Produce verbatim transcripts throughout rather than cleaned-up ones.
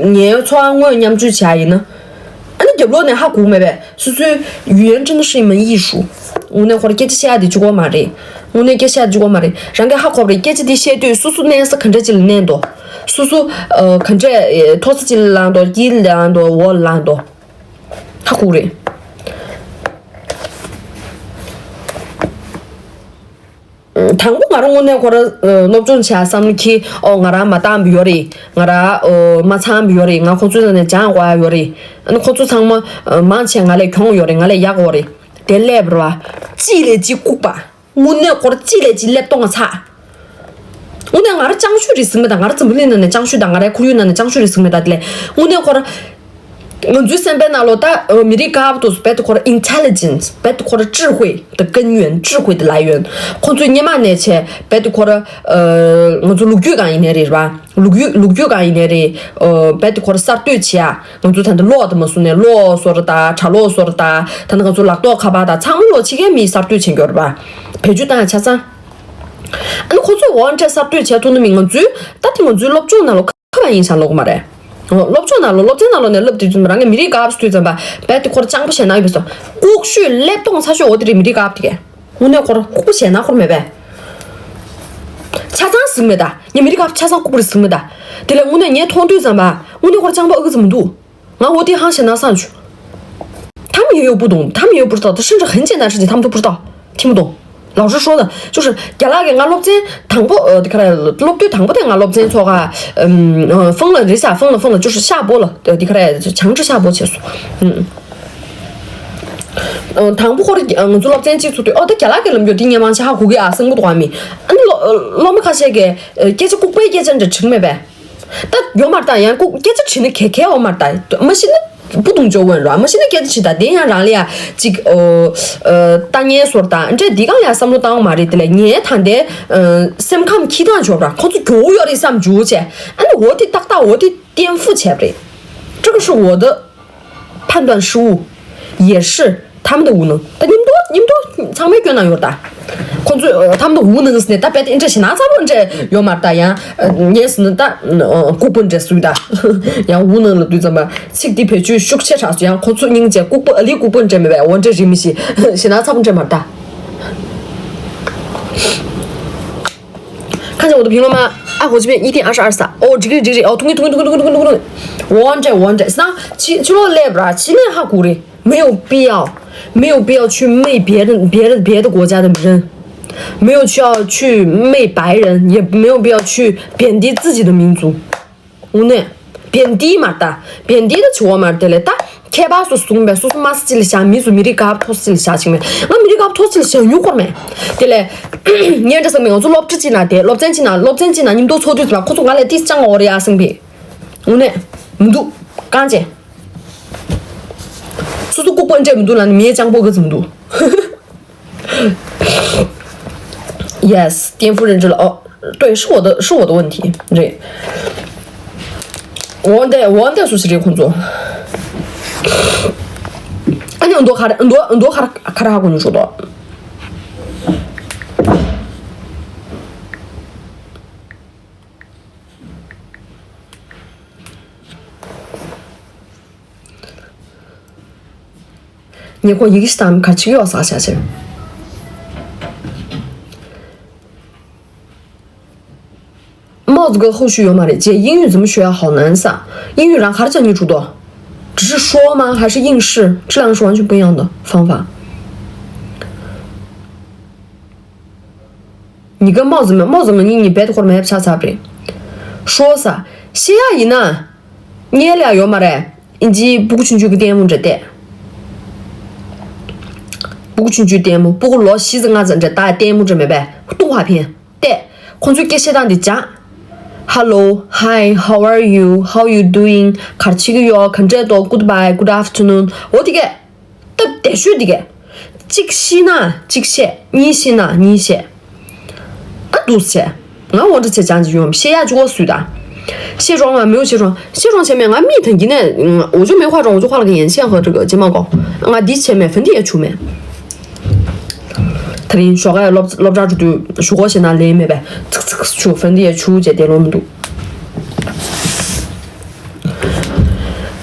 ངའི་འཚོ་བ་དངོས་མཉམ་སྤྱོད་བྱས་ཡིན་ན། ཨ་ནི་རྒྱབ་ལོགས་ནས་ཧ་གོ་མེད་པས། སོ་སོའི་语言真的是一门艺术。དངོས་གནས་ཁོ་ར་སྐད་ཆ་བཤད་ཡ་དེ་གཅིག་པོ་མ་རེད། དངོས་གནས་སྐད་ཆ་བཤད་ཡ་གཅིག་པོ་མ་རེད། རང་གིས་ཧ་གོ་བ་རེད། སྐད་ཆ་དེ་བཤད་དུས་སོ་སོ་གནས་ས་ག་འདྲ་ཅིག་ལ་གནས་འདུག། སོ་སོ་ཨ་ག་འདྲ་ཨེ་མཐོ་ས་ཅིག་ལ་ལངས་འདུག། དཀྱིལ་ལ་ལངས་འདུག། འོག་ལ་ལངས་འདུག། ཧ་གོ་རེད། དང་པོ་ང་རང་དངོས་གནས་ཁོ་ར་ཨ་སློབ་སྦྱོང་བྱས་བསམ་བློ་འཁྱེར། ཨོ་ང་རང་མ་འདང་བ་ཡོད་རེད། ང་རང་ཨོ་མ་ཚང་བ་ཡོད་རེད། ང་ཁོ་ཚོའི་ནང་ནས་སྦྱང་དགོས་ཡ་ཡོད་རེད། ཨ་ནི་ཁོ་ཚོ་ཚང་མ་ཨ་མང་ཆེ་ང་ལས་གྱོང་ཡོད་རེད། ང་ལས་ཡག་ཡོད་རེད། དེ་སླེབས་ར་བ། གཅིག་ལས་གཅིག་ལྐུགས་པ། དངོས་གནས་ཁོ་ར་གཅིག་ལས་གཅིག་ལེབ་སྟོང་ཚ། དངོས་གནས་ང་ར་ཅང་ཤོས་རེད་ཟེར་མེད་ད། ང་ར་འཛམ་བུ་གླིང་ནང་ནས་ཅང་ཤོས་དང་། ང་རའི་ཁོར་ཡུག་ནང་ནས་ཅང་ཤོས་རེད་ཟེར་མེད་ད། དེ་ལས་དངོས་གནས་ཁོ་ར། ང་ཚོའི་སེམས་པའི་ནང་ལོགས་ད་ཨ་མི་རིགས་དཀར་པོ་དེ་ཚོ་རྦད་དེ་ཁོ་ར་intelligence། རྦད་དེ་ཁོ་ར་智慧的根源，智慧的来源། ཁོ་ཚོའི་སྔོན་མ་ནས་བྱས་རྦད་དེ་ཁོ་ར་ཨ་ང་ཚོ་ལོ་རྒྱུས་སྒང་ཡིན་ནའི་རེད་ར་བ། ལོ་རྒྱུས་ལོ་རྒྱུས་སྒང་ཡིན་ནའི་རེད། ཨ་རྦད་དེ་ཁོ་ར་གསར་གཏོད་བྱེད་ཡ། ང་ཚོ་ད་ལྟ་གློག་དེ་མ་བཟོ་ནས་གློག་བཟོ་ར་ད། གྲྭ་གློག་བཟོ་ར་ད། ད་ལྟ་ང་ཚོ་ལག་ཐོགས་ཁ་པར་ད་ཚང་མ་ལོག་ཕྱི་རྒྱལ་མིས་གསར་གཏོད་བྱེད་མཁན་ཡོད་ར་བ། བེད་སྤྱོད་བཏང་ཡ་ཆ་ཚང་། ཨ་ནི་ཁོ་ཚོས་འོ་འདྲ་གསར་གཏོད་བྱས་ཐུབ་ན་མི་ང་ཚོའི་ད་དེ་ང་ཚོའི་སློབ་སྦྱོང་ནང་ལོགས་ཁ་པར་ཡིན་ཤག་ལོག་མ་རེད། འོ་སློབ་སྦྱོང་ནང་ལོགས་སློབ་ཚན་ནང་ལོགས་ནས་བསླབ་དུས་ཙམ་པ་རང་གི་མི་རིགས་དཀར་པོ་དུས་ཙམ་པ་རྦད་དེ་ཁོ་ར་སྤྱང་པོ་བྱས་ན་ཡོད་པས་སོ། ལྐུགས་ཤོས་ལེབ་སྟོང་ཚ་ཤོས་འོ་དེ་རེད། མི་རིགས་དཀར་པོ་དེ་གས། དངོས་གནས་ཁོ་ར་ལྐུགས་པོ་བྱས་ན་ཁོ་ར་མེད་པས། ཆ་ཚང་ཟིག་མེད་ད། ངས་མི་རིགས་དཀར་པོ་ཆ་ཚང་ལྐུགས་པོ་རེད་ཟིག་མེད་ད། དེ་ལས་དངོས་གནས་ངས་མཐོང་དུས་ཙམ་པ་དངོས་གནས་ཁོ་ར་སྤྱང་པོ་ཨ་ཁུ་ཙམ་མི་འདུག། 我我弟好像那上去，他们也有不懂，他们也有不知道，他甚至很简单的事情他们都不知道，听不懂。老实说的，就是 རྒྱ་ལག་གིས་ང་སློབ་ཚན་དང་པོ་ཨ་དེ་ག་རེ་སློབ་དུས་དང་པོ་དེ་ང་སློབ་ཚན་ཚོགས་ཀ་ཨམ་ཨ་封了རེད་ཤག། 封了封了就是下播了། དེ་ག་རེ་强制下播བྱས་སོང་། ཨུམ། ཨ་དང་པོ་ཁོ་ར་ང་ཚོ་སློབ་ཚན་གཅིག་ཚུགས་དུས་ཨོ་ད་རྒྱ་ལག་གི་ལམ་རྒྱུ་དེ་ངས་མང་ཆེ་ཧ་གོ་གི་ཨ་གསང་པོ་འདུག་ཨ་མི། ཨ་ནི་སློབ་སློབ་མ་ཁ་ཤས་ཀྱིས་ཨ་སྐད་ཆ་ལྐུགས་པའི་སྐད་ཆ་འདྲ་དྲིས་མེད་པས། ད་ཡོད་མ་རེད་ད། ཡང་ལྐུགས་སྐད་ཆ་དྲིས་ན་གལ་གལ་ཡོད་མ་རེད་ད། མ་གཞི་ན་不懂就问ར། མ་གཞི་ན་སྐད་ཆ་དྲིས་ད་དེ་ཡང་རང་ལ་ཡ་ཅིག་ཨོ་ཨ་ལྟ་ཉན་བཟོ་འདྲ་ད་འདྲ་འདི་སྒང་ལ་ཡ་བསམ་བློ་བཏང་བ་མ་རེད། དེ་ལས་ངས་ད་འདི་ཨ་སེམས་ཁམས་འཁྱེར་སྟངས་བྱོས་ར། ཁོ་ཚོ་མགྱོགས་ཡོད་རེད་བསམ་བྱུང་བྱས། ཨ་ནི་འོ་དེ་ཏག་ཏག་འོ་དེ་ཏན་ཧྥུ་བྱས་པ་རེད། 这个是我的 判断失误，也是他们的无能。ད་མཉམ་དུ་མཉམ་དུ་ཚང་མའི་སྐྱོན་ནང་ཡོད་ད། ཁོ་ཚོས་ཨ་他们的无能ཟེར་ནས་ད་རྦད་དེ་འདྲ་ཞེ་ན་ཚ་པོ་འདྲ་ཡོད་མ་རེད་ད། ཡང་ཨ་ངས་ཟེར་ན་ད་ཨ་ལྐུགས་པ་འདྲ་ཟེར་ད། ཡང་无能ལབ་དུས་ཙམ་པ་ཚིག་འདི་བེད་སྤྱོད་ཤུགས་ཆེ་དྲགས་སོང་། ཡང་ཁོ་ཚོ་སྙིང་རྗེ། ལྐུགས་པ་ཨ་ལི་ལྐུགས་པ་འདྲ་མེད་པས། འོ་འདྲ་རིགས་མི་ཤེས། ཞེ་ན་ཚ་པོ་འདྲ་མ་རེད་ད། ཁ་ཅིག་འོ་དུ་ཕིང་ལོ་མ། ཨ་ཧོ་ཅི་མེ་ཡི་ཏིང་ཨ་ཧྲ་ཨར་ས། ཨོ་འགྲིག་རེད་འགྲིག་རེད། ཨོ་ཐུང་གི་ཐུང་གི་ཐུང་གི་ཐུང་གི་ཐུང་གི། འོ་འདྲ་འོ་འདྲ་ཟེར་ན་ཕྱི་ཕྱི་ལོགས་སླེབས་ར་ཕྱི་ནས་ཧ་གོ་རེད། 没有必要，没有必要去媚别人别人别的国家的人，没有需要去媚白人，也没有必要去贬低自己的民族。 དངོས་གནས། བན་དེ་མ་ད། བན་དེ་ད་ཆུ་བ་མ་དེ་ལས་ད། ཁྱད་པར་སོ་སོ་མེད། སོ་སོ་མ་སི་ཅི་ལ་བཞག་མི་སུ་མི་རིགས་དཀར་པོ་ཐོ་སི་ཅི་ལ་བཞག་ཅིག་མེད། ང་མི་རིགས་དཀར་པོ་ཐོ་སི་ཅི་ལ་བཞག་མྱོང་སྐོར་མེད། དེ་ལས། ངས་འདྲ་ཟེར་མི་ང་ཚོ་སློབ་གྲྭ་གཅིག་ནང་བསྡད། སློབ་ཚན་གཅིག་ནང་སློབ་ཚན་གཅིག་ནང་མཉམ་དུ་ཚོགས་དུས་ཙམ་པ་ཁོ་ཚོ་ང་ལས་ཏིས་ཅང་འོ་རེ་ཡ་སེང་པི། དངོས་གནས། མི་འདུག། རྐང་རྗེས། སོ་སོ་ལྐུགས་པ་འདྲ་མི་འདུག་ལ་ནི་མིའི་སྤྱང་པོ་ག་ཚོད་མི་འདུག། Yes，颠覆认知了。哦，对，是我的，是我的问题。对。我得，我得说是这工作。俺家很多卡的，很多很多卡卡卡卡工作说的。 ངས་ཁོ་ཡི་གེ་ཞིག་བཏང་ག་ཅིག་ཡོད་ཟེར་བྱས་བྱས། 帽子哥后续有吗？姐，英语怎么学啊？好难撒。英语上还是叫你主动，只是说吗？还是应试？这两个是完全不一样的方法。你跟帽子们，帽子们你你别的活儿没啥差别。说撒，西亚一呢？ ངའི་ལ་ཡོད་མ་རེད། ཨིན་ཇི་སྤུ་གུ་ཆུང་ཆུང་གི་ལྟད་མོ་འདྲ་བལྟས། སྤུ་གུ་ཆུང་ཆུང་ལྟད་མོ། སྤུ་གུ་ལོ་བཞི་ཙམ་ལྔ་ཙམ་འདྲ་ད་ལྟད་མོ་འདྲ་མེད་པས། ལྟོ་བ་འཕེན་བལྟས། ཁོང་ཚོའི་སྐད་བཤད་སྟངས་འདི་སྦྱངས། Hello, hi, how are you? How you doing? ག་རེ་བྱེད་ཀྱི་ཡོད། ག་འདྲས་འདུག། Goodbye, good afternoon. འོ་དེ་གས། སྟབས་བདེ་ཤོས་འདི་གས། གཅིག་ཤེས་ན་གཅིག་བཤད། གཉིས་ཤེས་ན་གཉིས་བཤད། ཨ་འདུག་སེ། ང་འོ་འདྲ་བྱས་ཅང་ཅི་ཡོང་བཤད་ཡག་ཅིག་འོ་སུས་དང་། 卸妆吗？没有卸妆。卸妆前面 ང་མིག་ཐང་གི་ནས་我就没化妆，我就画了个眼线和这个睫毛膏。 ང་འདི་བྱས་མེད།粉底也涂没། ད་རིང་ཞོགས་ཀས་སློབ་སློབ་གྲྭ་འགྲོ་དུས་གཞུག་གུ་བྱས་ན་ལས་མེད་པས་ཚིག་ཚིག་ཆུ་粉底也涂བྱས་བསྡད་ལོང་མི་འདུག།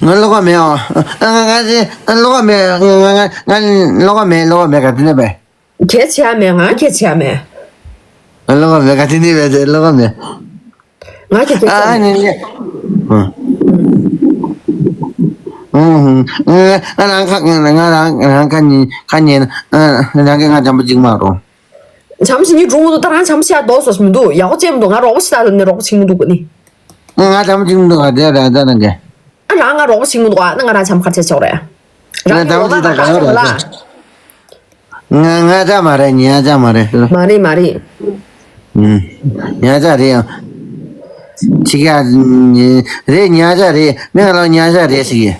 ང་ལོགས་ཀ་མེད་ཨ། ང་ང་ང་ལོགས་ཀ་མེད། ང་ང་ང་ང་ལོགས་ཀ་མེད། ལོགས་ཀ་མེད། ག་དེ་ནས་པས། གལ་ཆེ་ཡ་མེད། ང་གལ་ཆེ་ཡ་མེད། ང་ལོགས་ཀ་མེད། ག་དེ་ནས་པས། ལོགས་ཀ་མེད། ང་གལ་ཆེ་ཡ་ཨ་མེད། ནི་ནི། ང་རང་ཁ་ང་རང་ང་རང་ཁ་ཉན་ཁ་ཉན། ཨ་རང་གིས་ང་འཇམ་པོ་གཅིག་མ་རོ། བྱམས་ཞིག་ནི་འགྲོ་མི་འདུག་ད་རང་བྱམས་ཞིག་ཡ་རྡོག་སོ་མི་འདུག་ཡག་པོ་བྱས་མི་འདུག་ང་རོགས་པ་ཞིག་ད་ལ་ནི་རོགས་པ་བྱེད་མི་འདུག་ག་ནི། ང་ང་འཇམ་པོ་གཅིག་མི་འདུག་ང་དེ་ར་ད་ནང་གི། ཨ་རང་ང་རོགས་པ་བྱེད་མི་འདུག་ཨ་ན་ང་རང་བྱམས་ཁ་ཆེ་ཆོག་རེད། རང་ང་འཇམ་པོ་གཅིག་ད་ག་ར་ར་ཆོག་ལ། ང་ང་ཅག་མ་རེད། ཉེ་ཡ་ཅག་མ་རེད། མ་རེད་མ་རེད། ཨུམ། ཉེ་ཡ་ཅག་རེད་ཡང་། ཅིག་ཡ། རེད། ཉེ་ཡ་ཅག་རེད། མི་ང་ལ་ཉེ་ཡ་ཅག་རེད་ཟེར་གི།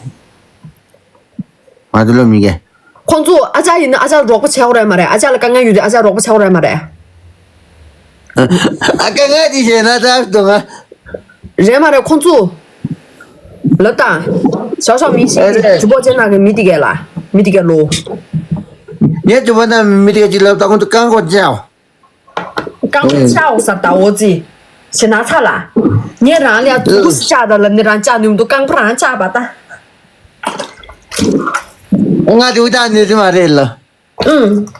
ང་ཚོ་སློབ་མི་གས། ཁོང་ཚོ་ཨ་ཅག་ཡིན་ན་ཨ་ཅག་ལ་རོགས་པ་བྱེད་དགོས་རེད་མ་རེད། ཨ་ཅག་ལ་དཀའ་ངལ་ཡོད་དུས་ཨ་ཅག་རོགས་པ་བྱེད་དགོས་རེད་མ་རེད། ཨ་དཀའ་ངལ་དེ་བྱས་ན་ད་དུང་ང་། རེད་མ་རེད། ཁོང་ཚོ། ལབ་དང་། ཞའོ་ཞའོ་མིང་ཞིག་ཨ་རེད། ཇུ་པོ་ཅན་ནང་གི་མི་དེ་གས་ལ། མི་དེ་གས་ལོ། ངས་ཇུ་པོ་ནང་མི་དེ་གས་ཅིག་ལབ་ད་ཁོང་ཚོ་རྐང་ཁོག་བཅའ། རྐང་ཁོག་བཅའ་འོ་ཟེར་ད་འོ་ཙི། ཞེ་ན་ཚ་ལ། ངས་རང་ལ་ཡ་ཐུག་ཤ་ད་ལ་ནི་རང་བཅའ་ནུས་མི་འདུག་རྐང་པ་རང་བཅའ་བ་ད། ང་དེ་འུ་ད་ནུས་ཀྱི་མ་རེད་ལ། ཨུམ།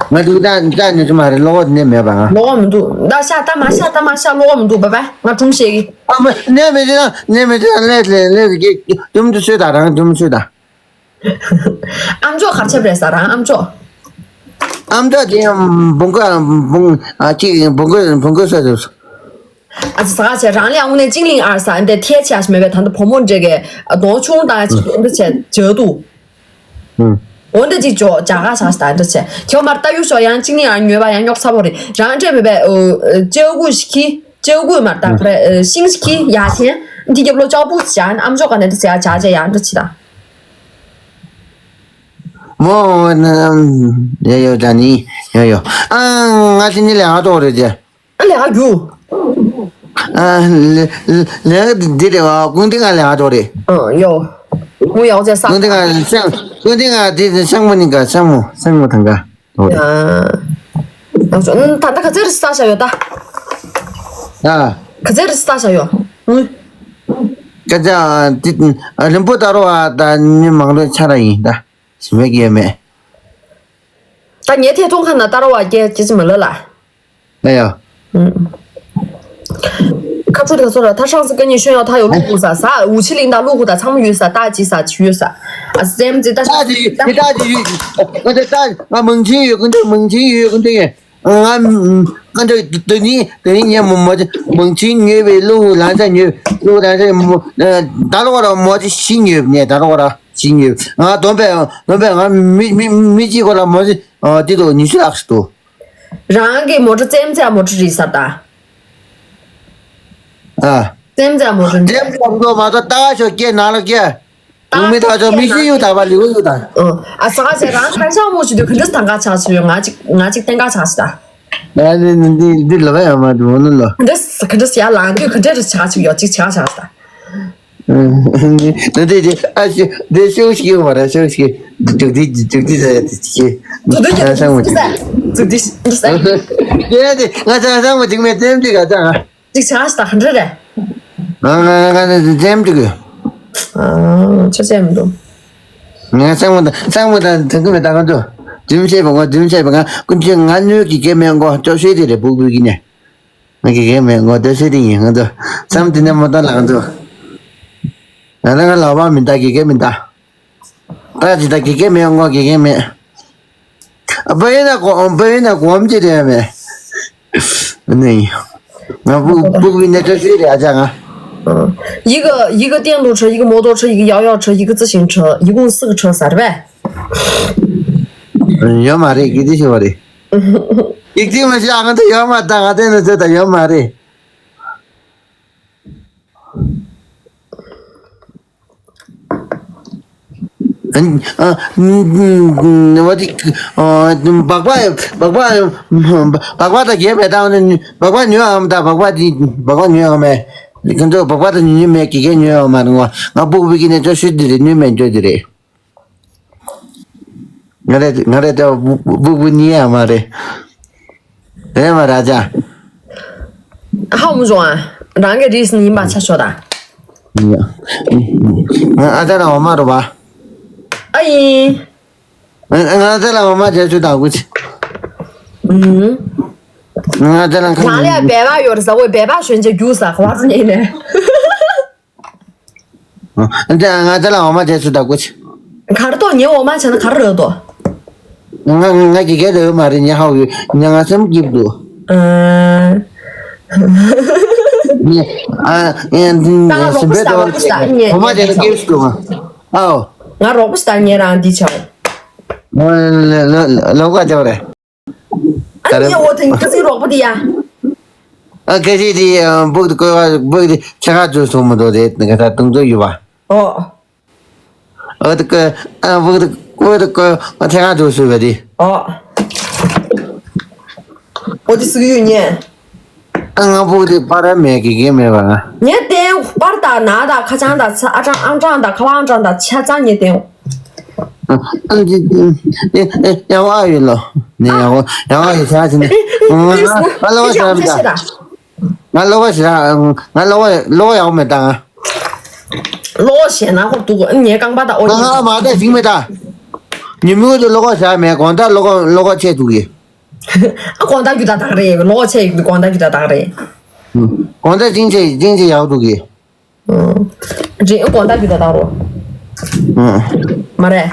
ང་ཚོ་ད་ད་ཉོ་ཆུ་མ་རེད། གློག་འོག་ནས་མེད་པ་ང་། གློག་འོག་མི་འདུག་ད་ཤ་ད་མ་ཤ་ད་མ་ཤ་གློག་འོག་མི་འདུག་བ་བ་ང་སྒྲུང་བཤད་གི། ཨ་མ་ནས་མེད་ཅེ་ན་ནས་མེད་ཅེ་ན་ལས་ལས་ལས་ཀྱི་དུམ་དུ་སུས་ད་རང་དུམ་སུས་ད། ཨམ་ཅོག་གར་ཆབ་རེད་ས་རང་ཨམ་ཅོག་ཨམ་ཅོག་དེ་ཡང་བུང་ག་བུང་ཨ་ཅིག་བུང་ག་བུང་ག་ས་ཟེར། ཨ་ཙི་ཟ་ག་བྱས་རང་ལས་དངོས་གནས་ཅིང་ལིང་ཨར་ས་འདི་ཐལ་ཆེ་ཞིག་མེད་པས་ད་ལྟ་བུ་མོ་འདྲེ་གས་གདོང་ཆུང་དང་ཅིག་འདི་བྱས་བྱ་འདུག་ཨུ། འོ་འདི་ཅིག་འཇོག་འཇག་ག་ཟ་ཞིག་ད་འདི་བྱས་ཁྱེད་མར་ལྟ་ཡུལ་ཤོག་ཡང་ཅིང་ལིང་ཨར་ཉོས་པ་ཡང་རྙོག་ཚ་པོ་རེད་རང་འདྲེ་མེད་པས་ཨོ་ཅེའུ་གུ་ཞིག་གིས་ཅེའུ་གུ་མར་ལྟ་ཁོ་རེ་ཤིང་ཞིག་གིས་ཡ་ཆེན་འདི་རྒྱབ་ལོ་ཅོག་པུ་ཞིག་ཨམ་ཅོག་ག་ནས་འདི་བྱས་འཇག་བྱས་ཡང་འདི་བྱས་ད། མོ་ན་ཡ་ཡོ་ད་ནི་ཡ་ཡོ་ཨ་ང་ཤི་ནི་ལས་ཨ་ཏོ་རེད་ཅེ། ཨ་ལས་ཀ་རྒྱུ། ཨ་ལས་ལས་ཀ་འདི་རེད་བ། ཀུན་ཏི་ང་ལས་ཀ་ཏོ་རེད། ཨ་ཡོ། མོ་ཡག་ཅེ་ས། ཀུན་ཏི་ང་སང་ཀུན་ཏི་ང་དེ་སང་མོ་ནི་ག་སང་མོ་སང་མོ་ཐང་ག་ཏོ་རེད། ཨ་ད་ད་ག་ཚེ་རི་ས་ཤ་ཡོ་ད། ཨ་ག་ཚེ་རི་ས་ཤ་ཡོ། ཨུ། ཀ་ཅ་དེ་རིན་པོ་ད་རོ་བ་ད་ཉི་མང་རོ་ཆ་ར་ཡིན་ད། ཞི་མེད་ཀྱི་མེད། ད་ངའི་ཐད་གཏོང་ཁ་ན་ད་རོ་བ་སྐད་སྐད་ཅི་མ་ལ་ལ། ཨ་ཡ། ཁ་ཕྲུ་དེ་ཚོ་ལ་ད་ཧྲང་སི་ཀ་ཉི་ཤོན་ཡོ་ད་ཡོ་ལུག་གུ་ས་ས་འུ་ཆི་ལིང་ད་ལུག་གུ་ད་ཚང་མ་ཡོད་ས་ད་ཅི་ས་ཅི་ཡོད་ས། ཨ་སེམས་ཅི་ད་ད་ཅི་ཡོད་ད་ཅི་ཡོད་ཀུན་ཏེ་ད་ང་མང་ཆེན་ཡོད་ཀུན་ཏེ་མང་ཆེན་ཡོད་ཀུན་ཏེ་ཡོད། ང་ཀུན་ཏེ་དེ་ནི་དེ་ནི་ཉེ་མོ་མོ་མང་ཆེན་ཉོས་པའི་ལུག་གུ་ལང་ས་ཉོས་ལུག་གུ་ལང་ས་མོ་ད་ལོ་ག་ར་མོ་ཅི་ཤི་ཉོས་ནས་ད་ལོ་ག་ར་ཤི་ཉོས་ང་དོན་པས་དོན་པས་ང་མི་མི་མི་གཅིག་གོ་ལ་མོ་ཅི་དེ་དོ་ཉི་ཤུ་ལགས་སུ་དོ། རང་གི་མོ་ཊ་རྩེམ་རྩེ་མོ་ཊ་རེད་ས་ད། ཨ། རྩེམ་རྩེ་མོ་ཊ་རེད། རྩེམ་རྩེ་མོ་ཊ་མ་གཏོགས་ལྟ་ཤོག་སྐྱེ་ནང་ལ་སྐྱེ། ཡོང་མི་ཐག་ཆོད་མི་ཤི་ཡུ་ད་པ་ལི་ཝུ་ཡུ་ད། ཨ་ས་ག་ཟེ་རང་ཁ་ཤག་མོ་ཞུ་དུས་ག་འདྲ་ཐང་ག་ཆགས་ཆུ་ཡོད་ང་ཅིག་ང་ཅིག་བསྟན་ག་ཆགས་ཆུ་ད། ཨ་ནི་ནི་འདི་འདི་ལ་བ་ཡ་མ་འདི་འོ་ནི་ལོ། ག་འདྲ་ག་འདྲ་ཡ་ལང་དུས་ག་འདྲ་ཆགས་ཆུ་ཡོད་ཅིག་ཆགས་ཆགས་ད། ནི་དེ་དེ་ཨ་ཤི་དེ་ཤོག་ཤིག་ཡོད་མ་རེད་ཤོག་ཤིག་འཇུག་དེ་འཇུག་དེ་ཟེར་ཡ་དེ་ཤིག་དུ་དུ་ཡ་ས་མོ་ཅིག་འཇུག་དེ་འཇུག་ས། དེ་དེ་ང་ས་ས་མོ་ཅིག་མེད་དེམ་ཅིག་ག་ཙང་ཨ། ཅིག་ཆགས་ཤིག་ད་ག་འདྲ་རེད། ང་ང་ང་ང་དེམ་ཅིག་ཨ་ཆ་ཆ་མི་འདུག་ང་ས་མོ་ད་ས་མོ་ད་དུང་གི་མེད་ད་ང་ཚོ་དུམ་བྱས་པ་ང་དུམ་བྱས་པ་ང་ཀུན་ཆེ་ང་ནུས་ཀྱི་སྐད་མེད་མགོ་ཅོག་ཤོད་དེ་རེད་སྦུག་སྦུག་གི་ནས། ང་གི་གེ་མེད་ངོ་སྡོད་སྲིད་དེ་ཡིན་ང་ཚོ། མཚམས་དེ་ནས་མོ་ཏོ་ལགས་ང་ཚོ། ང་ལ་ང་ལ་བ་མི་འདའ་གི་གེ་མི་འདའ། ད་ཅི་ད་གི་གེ་མེད་ངོ་གི་གེ་མེད། བ་ཡིན་ན་གོ་བ་ཡིན་ན་གོམ་ཅི་རེད་མེད། ནི་ཡིན། ང་སྦུག་སྦུག་བི་ནས་ཏྲ་ཤུའི་རེད་ཨ་ཅག་ང་། 一个一个电动车，一个摩托车，一个摇摇车，一个自行车，一共四个车，啥的呗？ ཡོད་མ་རེད་གི་དེ་ཤི་བ་རེད། ཡིག་ཚིག་མ་ཤེས་ཨ་ང་ཚོ་ཡོད་མ་ད་ང་ཚོ་ནི་ཚོད་ད་ཡོད་མ་རེད། ཨ་ཨ་ཨ་བ་དེ་ཨ་སྦག་སྦག་སྦག་སྦག་སྦག་ད་གས་མེད་ད་སྦག་སྦག་ཉོས་ཨམ་ད་སྦག་སྦག་དེ་སྦག་སྦག་ཉོས་ཨམ་མེད། ཁྱོད་ཚོ་སྦག་སྦག་ད་ཉོས་ཉོས་མེད་གི་གས་ཉོས་ཨམ་མ་རེད་ང་ང་སྦུག་སྦུག་གི་ནས་ཚོད་ཤུད་དེ་རེད་ཉོས་མེད་ཚོད་དེ་རེད། ང་རེ་ང་རེ་ལྟ་བུ་བུ་བུ་ནི་ཡ་མ་རེད། རེད་མ་ར་ཅག་ཧ་མུ་བྱུང་ཨ། རང་གི་རིས་ནི་ཡིན་པ་ཆ་ཤོ་ད། ང་ཨ་ཅག་ལ་འོ་མ་རོ་བ། ཨ་ཡིན། ང་ཨ་ཅག་ལ་འོ་མ་བྱས་ཆུ་དང་གུ་ཆི། ཨུམ། ང་ཨ་ཅག་ལ་ཁ། ལ་ལ་སྦལ་པ་ཡོད་རེད་ཟ་འོ་སྦལ་པ་ཞོན་ཆ་རྒྱུག་ཟ་ག་བ་རུ་ཉེ་ནས། ཨ་ཅག་ང་ཨ་ཅག་ལ་འོ་མ་བྱས་ཆུ་དང་གུ་ཆི། གར་ཏོ་ཉེ་འོ་མ་བྱས་ན་གར་རོ་དོ། ང་ང་གི་གེ་རེ་མ་རེད་ཉ་ཧའོ་ཡོད་ཉ་ང་སེམས་སྐྱིད་འདུག་ཨ། ཉ་ཨ་ཨེ་ད་ང་རོགས་པ་སེམས་པའི་ཤ་རོགས་པ་ཤ་ཉེ་ཁོ་མ་ཉེ་དེ་ཆ་སྐྱིད་འདུག་ཨའོ། ང་རོགས་པ་ཤ་ཉེ་རང་འདི་ཆ། ལོ་ལོ་ལོ་ཀ་ཅོ་རེ། ཨ་ཉེ་འོ་དེ་ཁ་སིག་རོགས་པ་དེ་ཡ། ཨ་ཁ་སིག་དེ་བུག་དེ་ཀོ་བ་བུག་དེ་ཆ་ག་ཅོ་སོང་མི་འདུག་དེ་ང་ད་དུང་ཚོ་ཡོད་པ། ཨོ། ཨོ་ཏི་ཀ། ཨ་བུ་ཏི་ཀོ་ཏི་ཀ་ང་ཐེ་ག་འགྲོ་སུ་བ་དི། ཨོ། ཨོ་ཏི་སུ་ཡུ་ཉེ། ཨ་ང་བུ་ཏི་པར་མེད་གི་གི་མེད་པ་ང་། ཉེ་ཏེ་པར་དང་ན་དང་ཁ་ཆང་དང་ཚ་ཨ་ཀྲང་ཨང་ཀྲང་དང་ཁ་བ་ཨང་ཀྲང་དང་ཆ་ཚང་ཉེ་ཏེ། ཨ་ཨ་ཡ་ཝ་ཡུ་ལོ། ནེ་ཡ་ཝ་ཡ་ཝ་ཡུ་ཆ་ཆི་ནེ། ང་ལོ་བ་ཤ་ར་མི་ད། ང་ལོ་བ་ཤ་ར་ང་ལོ་བ་ལོ་བ་ཡ་ཝ་མེད་ད་ང་། ལོག་ཞེ་ན་ཁོ་འདུག་ངའི་རྐང་པ་དང་ཨོ་ང་ང་མ་བལྟས་ཟིན་མེད་ད། ཉི་མོ་དེ་ལོག་བྱ་མེད་དགོང་དག་ལོག་ལོག་ཆད་འདུག་གི། ཨ་དགོང་དག་རྒྱུ་ད་དག་རེད་ལོག་ཆད་ཡོད་དགོང་དག་རྒྱུ་ད་དག་རེད། དགོང་དག་ཅིང་ཆད་ཅིང་ཆད་ཡག་འདུག་གི། རེད་དགོང་དག་རྒྱུ་ད་དག་རོ། མ་རེད།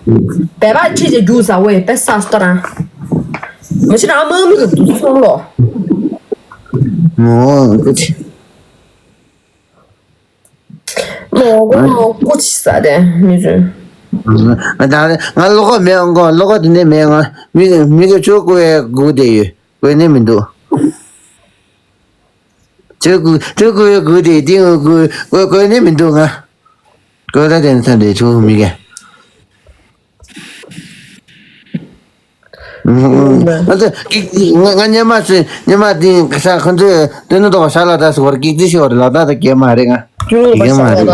བལ་པ་ཁྲིད་ཅེས་རྒྱུག་ཟ་བས་པེ་ས་སྟོ་རང་། མ་ཤི་རང་དམག་མི་གི་འདུག་སོང་ལོ། མོ་ཀུ་ཆི། མོ་ཀུ་མོ་ཀུ་ཆི་ཟ་དེ་མི་ཚོས། ང་ད་ང་ལོ་ཁོ་མེད་ཨང་གོ་ལོ་ཁོ་དེ་ནས་མེད་ང་མི་མི་གི་ཆོས་སྐུ་བའི་སྒུག་བསྡད་ཡོད་དགོས་ནི་མི་འདུག་ཆོས་སྐུ་ཆོས་སྐུ་བའི་སྒུག་བསྡད་དེ་ང་དགོས་དགོས་དགོས་ནི་མི་འདུག་ང་དགོས་ད་དེ་ནས་ཐམས་ཅད་ཆོས་མི་ག་ཨ་ཙི། ང་ང་སྙེ་མ་སི་སྙེ་མ་དེ་ཁ་ཤ་ཁོ་ཚོས་དེ་ནི་དོག་ཤ་ལ་ད་སུ་བར་ཀིག་ཙི་ཤི་བར་ལ་ད་ད་སྐྱེ་མ་རེད་ང་། ཀྱུ་རུ་ཡི་གེ་མ་རེད།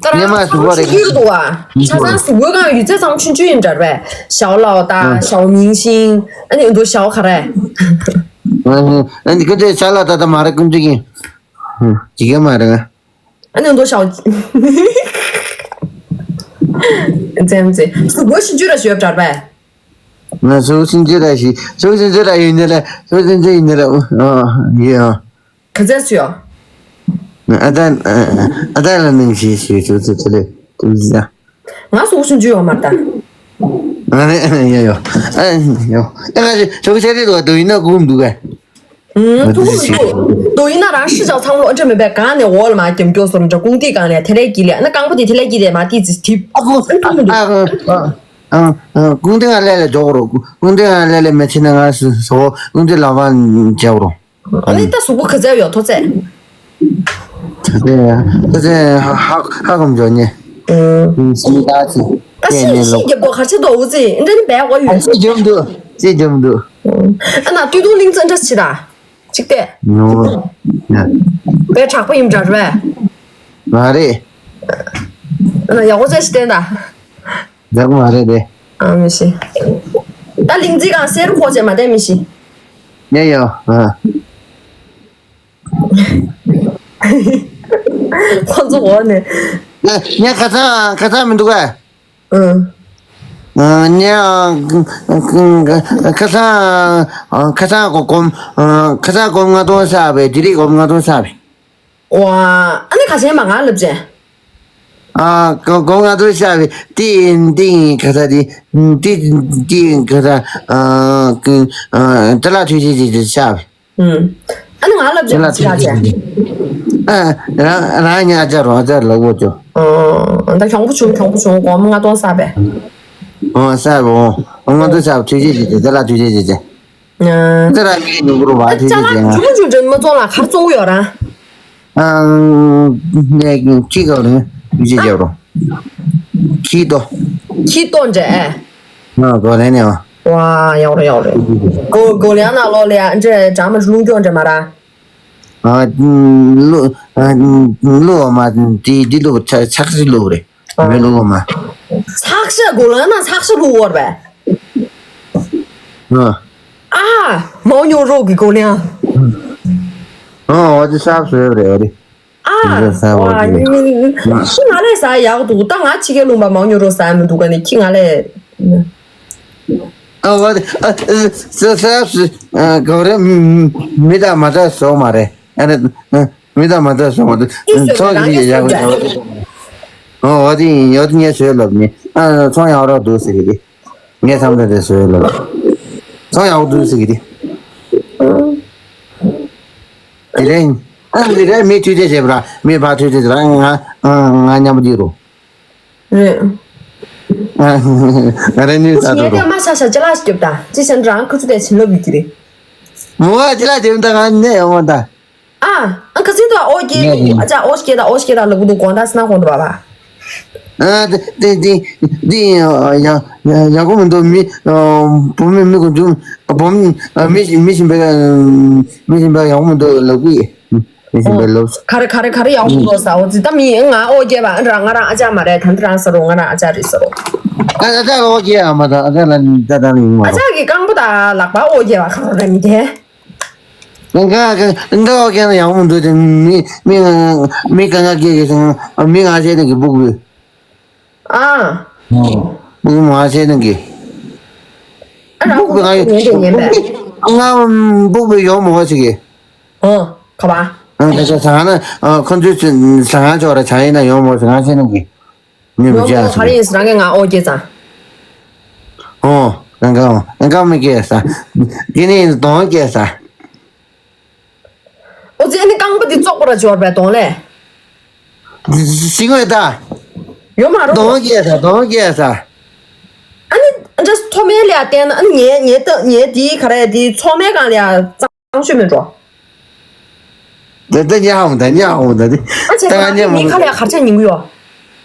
སྙེ་མ་སུ་བར་རེད། ཁྱེད་རུ་བ་ཆ་ཚང་སུ་བོད་གང་ཡོད་ཚད་ཚང་ཆུང་ཆུང་ཡིན་འདྲ་བས་ཞའོ་ལའོ་ད་ཞའོ་མིང་ཤིང་ཨ་ནི་འདུ་ཞའོ་ག་རེ། ཨ་ནི་ཁོ་ཚོས་ཤ་ལ་ད་ད་མ་རེད་ཀུན་ཙི་ཡིན། ཡི་གེ་མ་རེད་ང་། ཨ་ནི་འདུག་ཤའོ། ཙེམ་ཙེ། གཟུགས་པོ་ཤིན་ཅུ་ར་ཞོབ་དྲར་བས། ང་གཟུགས་ཤིན་ཅུ་ར་ཞི། གཟུགས་ཤིན་ཅུ་ར་ཡིན་ནི་ར། གཟུགས་ཤིན་ཅུ་ཡིན་ནི་ར། ཨ་ཡེ་ཨ། ག་ཚད་སུ་ཡོ། ཨ་ད་ཨ་ད་ལ་ནང་ཞི་ཞི་གཟུགས་ཚུ་ཚུ་ལེ། ཀུན་ཟ། ང་གཟུགས་ཤིན་ཅུ་ཡོ་མ་ད། ཨ་ཡེ་ཡོ། ཨ་ཡོ། ཨ་ང་ཞི་གཟུགས་ཤ་རི་དུ་བ་དུ་ཡིན་ན་ཀུན་འདུག་ག་ཨུམ། ཐུགས་ཁུར་འདུག་དོ་ཡིན་ན་རང་ཧྲི་ཅའོ་ཚང་ལོ་འདྲ་མེད་པའི་གང་ནས་འོག་ལ་མ་འགྱམ་སྐྱོ་སོར་འདྲ་ཀུང་ཏི་གང་ལས་དེ་ལས་ཀྱི་ལས་ན་རྐང་པ་དེ་དེ་ལས་ཀྱི་ལས་མ་ཏི་ཙི་ཐིབ་ཨ་ཁུ་ཨ་ཨ་ཨ་ཨ་ཀུང་ཏི་ང་ལས་ལས་འཇོག་རོགས་ཀུང་ཏི་ང་ལས་ལས་མེ་ཆི་ན་ང་སུ་སོ་ཀུང་ཏི་ལ་བ་འཇོག་རོགས། ཨ་ནི་ད་གཟུགས་པོ་ག་ཚད་ཡོད་ཐོ་ཚད། ད་ཚད་ད་ཚད་ཧ་ཧ་ཧ་གམ་འཇོག་ཉེ། ཨུམ། སུ་ད་ཚི་ད་ཤི་ཤི་རྒྱབ་དོ་གར་ཆེ་དོ་འུ་ཙི་འདྲ་ནི་བས་འོ་ཡོད། ཨ་ཅི་འཇོམ་འདུག་ཅི་འཇོམ་འདུག་ཨ་ན་ཏུས་ཏུ་ལིང་ཙི་འདྲ་ཆི་ད། གཅིག་བལྟས། ནོ། བས་དྲག་པོ་ཡིན་འདྲ་རེད། མ་རེད། ཨ་ན་ཡག་པོ་བྱས་ཤིག་བསྟན་ད། ཡག་པོ་མ་རེད་དེ། ཨ་མི་ཤེས། ད་ལིང་ཙི་གང་གསེར་ཁོག་ཅེས་མ་བསྟན་མི་ཤེས། ཉེ་ཡོ། ཨ། ཁོ་ཚོ་འོ་ནས། ཉེ་ཉེ་ཁ་སང་ཁ་སང་མི་འདུག་ག་ཨང་། ཨ་ཉེ་ཨ་ཁ་སང་ཁ་སང་གོ་གོམ་ཁ་སང་གོམ་ལྔ་སྟོང་བསགས་པས་དེ་རིང་གོམ་ལྔ་སྟོང་བསགས་པས། ཝ། ཨ་ནི་ཁ་ཆེན་མ་ང་ལབ་ཅན། ཨ་གོམ་གོམ་ལྔ་སྟོང་བསགས་པས་ཏི་ཏི་ཁ་ས་ཏི་ཏི་ཏི་ཁ་ས་ཨ་ཨ་ཏི་ལ་ཐུགས་རྗེ་ཆེ་ཆེ་བསགས་པས། ཨ་ནི་ང་ལབ་ཅན་ཅི་ལ་ཅན། ཨ་རང་རང་ཉ་ཨ་ཅག་རོ་ཨ་ཅག་ལ་འོ་ཅོ། ཨ་ད་གྱོང་པོ་བྱུང་གྱོང་པོ་བྱུང་གོམ་ལྔ་སྟོང་བསགས་པས། ཨོ་བསགས་པས་ཨོ་ལྔ་སྟོང་བསགས་པས་ཐུགས་རྗེ་ཆེ་ཆེ་ཏི་ལ་ཐུགས་རྗེ་ཆེ་ཆེ། ཨ་ཏི་ལ་མི་ཉུང་པོ་རུ་བ་ཨ་ཐུགས་ཅ་རྗེ་ལག་ཆེ་ང་། ཇུང་ཇུང་ཅན་མ་བཙོང་ལ་གར་བཙོང་གི་ཡོད་ར། ཨ་ནས་ཁྱི་ག་རུ་ཐུགས་རྗེ་ཆེ་རོ། ཁྱི་ཏོ། ཁྱི་ཏོ་འདྲ་ཨེ། ང་གོ་ལེན་ནས་ཨ། ཝ་ཡག་རེད་ཡག་རེད། གོ་གོ་ལེན་ན་ལོ་ལེ་ཨ་འདྲ་གྲ་མ་རླུང་སྐྱོན་འདྲ་མ་ར། ཨ་ལུ་ཨ་ལུ་མ་དེ་དེ་ལུ་ཚ་ཚགས་སི་ལུ་རེད། མེ་ལུ་མ། ཚགས་ཤ་གོ་ལེན་ན་ཚགས་ཤ་ལུ་བོར་བས། ཨ། ཨ། མའོ་ཉོ་རོག་གི་གོ་ལེན། ཨ་འོ་དེ་ཚགས་སུ་རེད་རེད། ཟ་བ་ཨ་རེད། ཁྱི་ང་ལས་ཟ་ཡག་འདུག་ད་ང་ཕྱི་རྒྱལ་ལུང་པ་མང་ཉུང་རོ་ཟ་མི་འདུག་ག་ནས་ཁྱི་ང་ལས། ཨ་བ་ཨ་ཟ་ཟ་ག་རེ། མི་དང་མ་འདྲ་བཟོ་མ་རེད། ཨ་རེད། མི་དང་མ་འདྲ་བཟོ་མ་རེད། ཚོང་གི་ཡག་པོ་ཡག་པོ། ཨོ་དེ་ཡོད་ངས་བཟོས་ལབ་ནི། ཨ་ཚོང་ཡག་རོགས་འདུག་ཟེར་གི་དེ། ངས་བསམ་ཚུལ་དེ་བཟོས་ལ། ཚོང་ཡག་པོ་འདུག་ཟེར་གི་དེ། དེ་རིང་ཨ་དེ་རིང་མི་འཕྲུལ་ཆས་བྱས་པ་ར་མི་ཕར་འཕྲུལ་ཆས་བྱས་པ་ར་ང་ང་མཉམ་པོ་འདི་རུ། རེད། ང་རེ་ནུས་ས་ངས་དུ་རུ། དེ་མ་ཤ་ཤ་ཅ་ལག་ཞིག་སྐྱོབ་ད་ཅི་བྱས་ན་རང་ཁུ་ཚུར་དེ་བྱིན་རླབས་ཡོད་ཀྱི་རེད། མོ་བ་ཅི་ལ་དེ་འདྲ་ང་ནས་ཡོང་བ་ད། ཨ། ཨ་ཁ་སིང་དུ་ཨོ་ཀེ། ཨ་ཅག་ཨོ་ཤ་ཀེ་ད་ཨོ་ཤ་ཀེ་ད་ལ་བུ་དུ་གོང་ད་སྣ་གོང་དུ་བ་བ། ཨ་དེ་དེ་དེ་དེ་ཡ་ཡ་ཡ་གོ་མི་འདུག་མི་བུ་མི་མི་གོ་འཇུ་བུ་མི་མི་བཞིན་པའི་མི་བཞིན་པའི་ཡ་གོ་མི་འདུག་ལབ་གི་མི་བཞིན་པའི་ལབ། ག་རེ་ག་རེ་ག་རེ་ཡག་པོ་འགྲོ་ས་འོ་ཙི་ད་མི་ང་ཨོ་ཀེ་བ་ཨ་ར་ང་རང་ཨ་ཅག་མ་རེད་ད་འདི་རང་ས་རོ་ང་རང་ཨ་ཅག་རེད་ས་རོ། ཨ་ཨ་ཅག་ཨོ་ཀེ་ཨ་མ་ད་ཨ་ཅག་ལ་ད་ད་ནི་ཡིན་མ་ཨ་རོ། ཅག་གི་རྐང་པ་ད་ལག་པ་ཨོ་ཀེ་བ་ག་རེ་མི་དེ། ང་ང་ང་ང་ཡག་མོ་འདུག་དེ་མི་མི་མི་གང་ག་སྐད་གི་སོང་མི་ང་བྱས་ནས་གི་སྦུག་སྦུག་ཨ། སྦུག་མ་བྱས་ནས་གི་ཨ་རང་སྦུག་སྦུག་ང་ཉན་དེ་ཉན་པས། ང་སྦུག་སྦུག་ཡོང་མོ་ཞིག་གི་ཨ་ག་བ། ང་ད་ཆ་ཚང་ན་ཁོ་ཚོས་ཚང་ང་ཅོག་ར་ཆ་ཡིན་ན་ཡོང་མོ་ཞིག་ང་བྱས་ནས་གི་ཉོ་མི་ཡོང་བྱས་མོ་ག་རེ་ཡིན་ཟེར་རང་གི་ང་ཨོ་སྐྱེས་ཙང་། ཨོ། ཨང་ཀང་ཨང་ཀང་མི་སྐྱེས་ས། དེ་ནས་གདོང་སྐྱེས་ས། ཨོ་ཙི་ཨ་ནི་རྐང་པ་འདི་བཙོག་པོ་ར་འབྱོར་པའི་གདོང་ལས། ཤིང་བའི་ད། ཡོད་མ་རུང་། གདོང་སྐྱེས་ས་གདོང་སྐྱེས་ས། ཨ་ནི་ཨ་འདྲ་མཐོ་དམན་ལས་བལྟས་ན་ཨ་ནི་ངའི་ངའི་ལྟ་ངའི་དེའི་ག་རེ་དེའི་མཚོ་སྨན་གང་ལས་གཙང་ཤོས་མིན་འགྲོ། ད་ད་ཉག་འོང་ད་ཉག་འོང་ད་དེ། ཨ་ཅེ་ད་ད་ཉག་མི་ཁ་ལས་གར་ཆ་ཉིང་གུ་ཡོ།